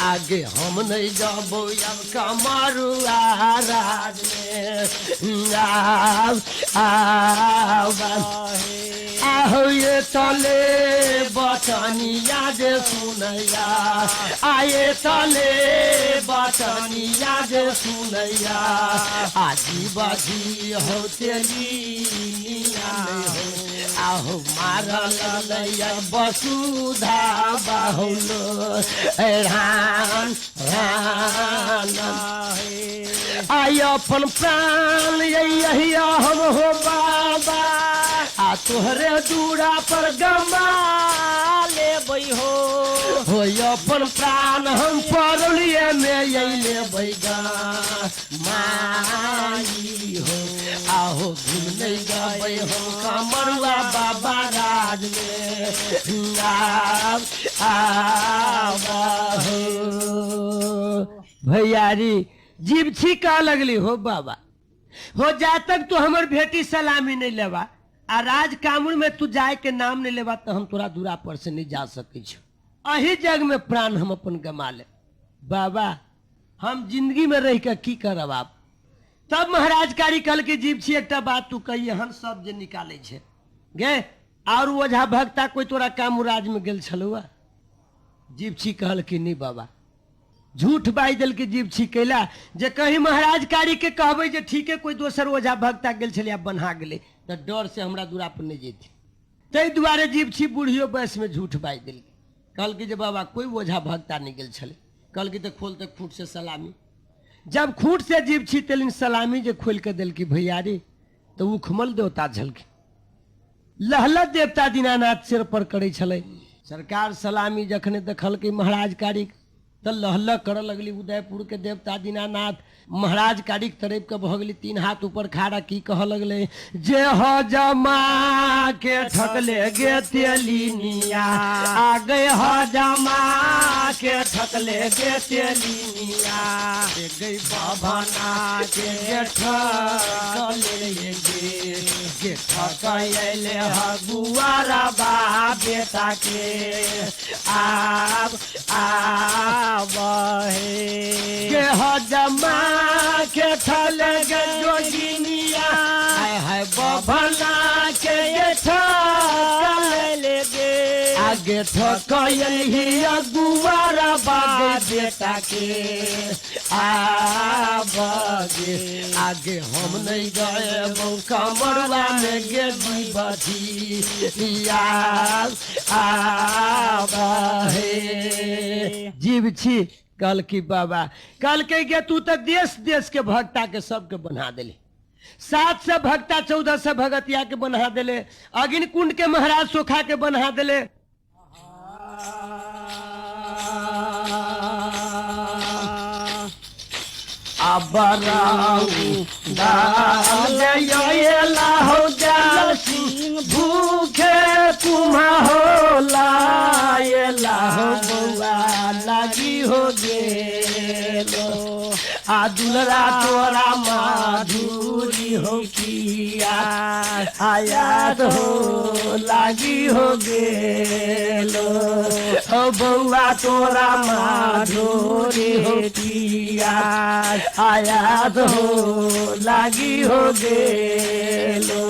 S1: आगे हम नहीं जबो अब कमरुआ राज में आहो ये तले बचनिया जे सुनैया, आये तले बचनिया जे सुनैया, आजी बाजी हो तेली आहो मारल लैया वसुधा बाहुल रान रान, आय अपन प्राण यही हम हो बाबा, आ तोहरे दूरा पर गमा
S2: लेबै हो,
S1: हो अपन प्राण हम परलिए में लेबै गा माई हो, आहो घूम नहीं गबै हम कमरुआ बाबा राज में आहो। भैयारी जीवछी कह लगली हो बाबा हो, जा तक तू हमर भेटी सलामी नहीं लेबा आ राज कामुर में तू जाए के नाम नहीं लेबा तो हम तोरा दूरा पर से नहीं जा सकै छो, अही जग में प्राण हम अपन गमा ले बाबा, हम जिंदगी में रह के की करब आप। तब महाराज कारी कहल के जीव छी एकटा बात तू कहिए हन सब जे निकालै छै गे, और ओझा भक्ता कोई तोरा कामुर राज में गेल छलुआ? जीव छी कहल कि नहीं बाबा, झूठ बाजि देलकै जीव छी कैला जे कहीं महाराज कारी के कहबै जे ठीके कोई दोसर ओझा भक्ता गेल छलै आ बन्हा गेलै तऽ डर से हमरा दूरा पर नहि जेथिन, ताहि दुआरे जीव छी बूढ़ियो बयस में झूठ बाजि देलकै, कहलकै जे बाबा कोई ओझा भक्ता नहि गेल छलै। कहलकै तऽ खोल तऽ खूट से सलामी, जब खूट से जीव छी तेलिन सलामी जे खोलि कऽ देलकै भैयारी तऽ उखमल देवता झलकै। लहलह देवता दीनानाथ सिर पर करै छलै। सरकार सलामी जखने देखलकै महाराज कारिक तऽ लहलह करऽ लगली उदयपुर के देवता दीनानाथ। महाराज कारिक तड़पि के भऽ गेली, 3 हाथ ऊपर खाड़ा की कहऽ लगलै जे हजमा के ठकले गे तेलिनिया, आ गए हजमा के ठकले गे तेलिनिया, गई बभना के गे ठकले गे, गे ठकैले हगुआरा बा बेटा के, आब आब हे गे हजमा के ठले गे जोगिनिया, हाय हाय बभना के गे ठकले
S2: गे,
S1: आगे ठकैली अगुआरा बा बेटा के, आब गे आगे हम नहीं गए कमरवा में गे बधी, आब हे जीव छी। कहल की बाबा, कहलकै गे तू तऽ देश देश के भक्ता के सबके बना देली, 700 भक्ता 1400 भगतिया के बना देले, अग्नि कुंड के महाराज सोखा के बना देले। भूखे कुम्हा हो लायला हो बौआ लागी हो गेलो, आ दुलरा तोरा माधुरी हो किया आयात हो लागी हो गेलो, हो बौआ तोरा माधुरी हो किया आयात हो लागी हो गेलो।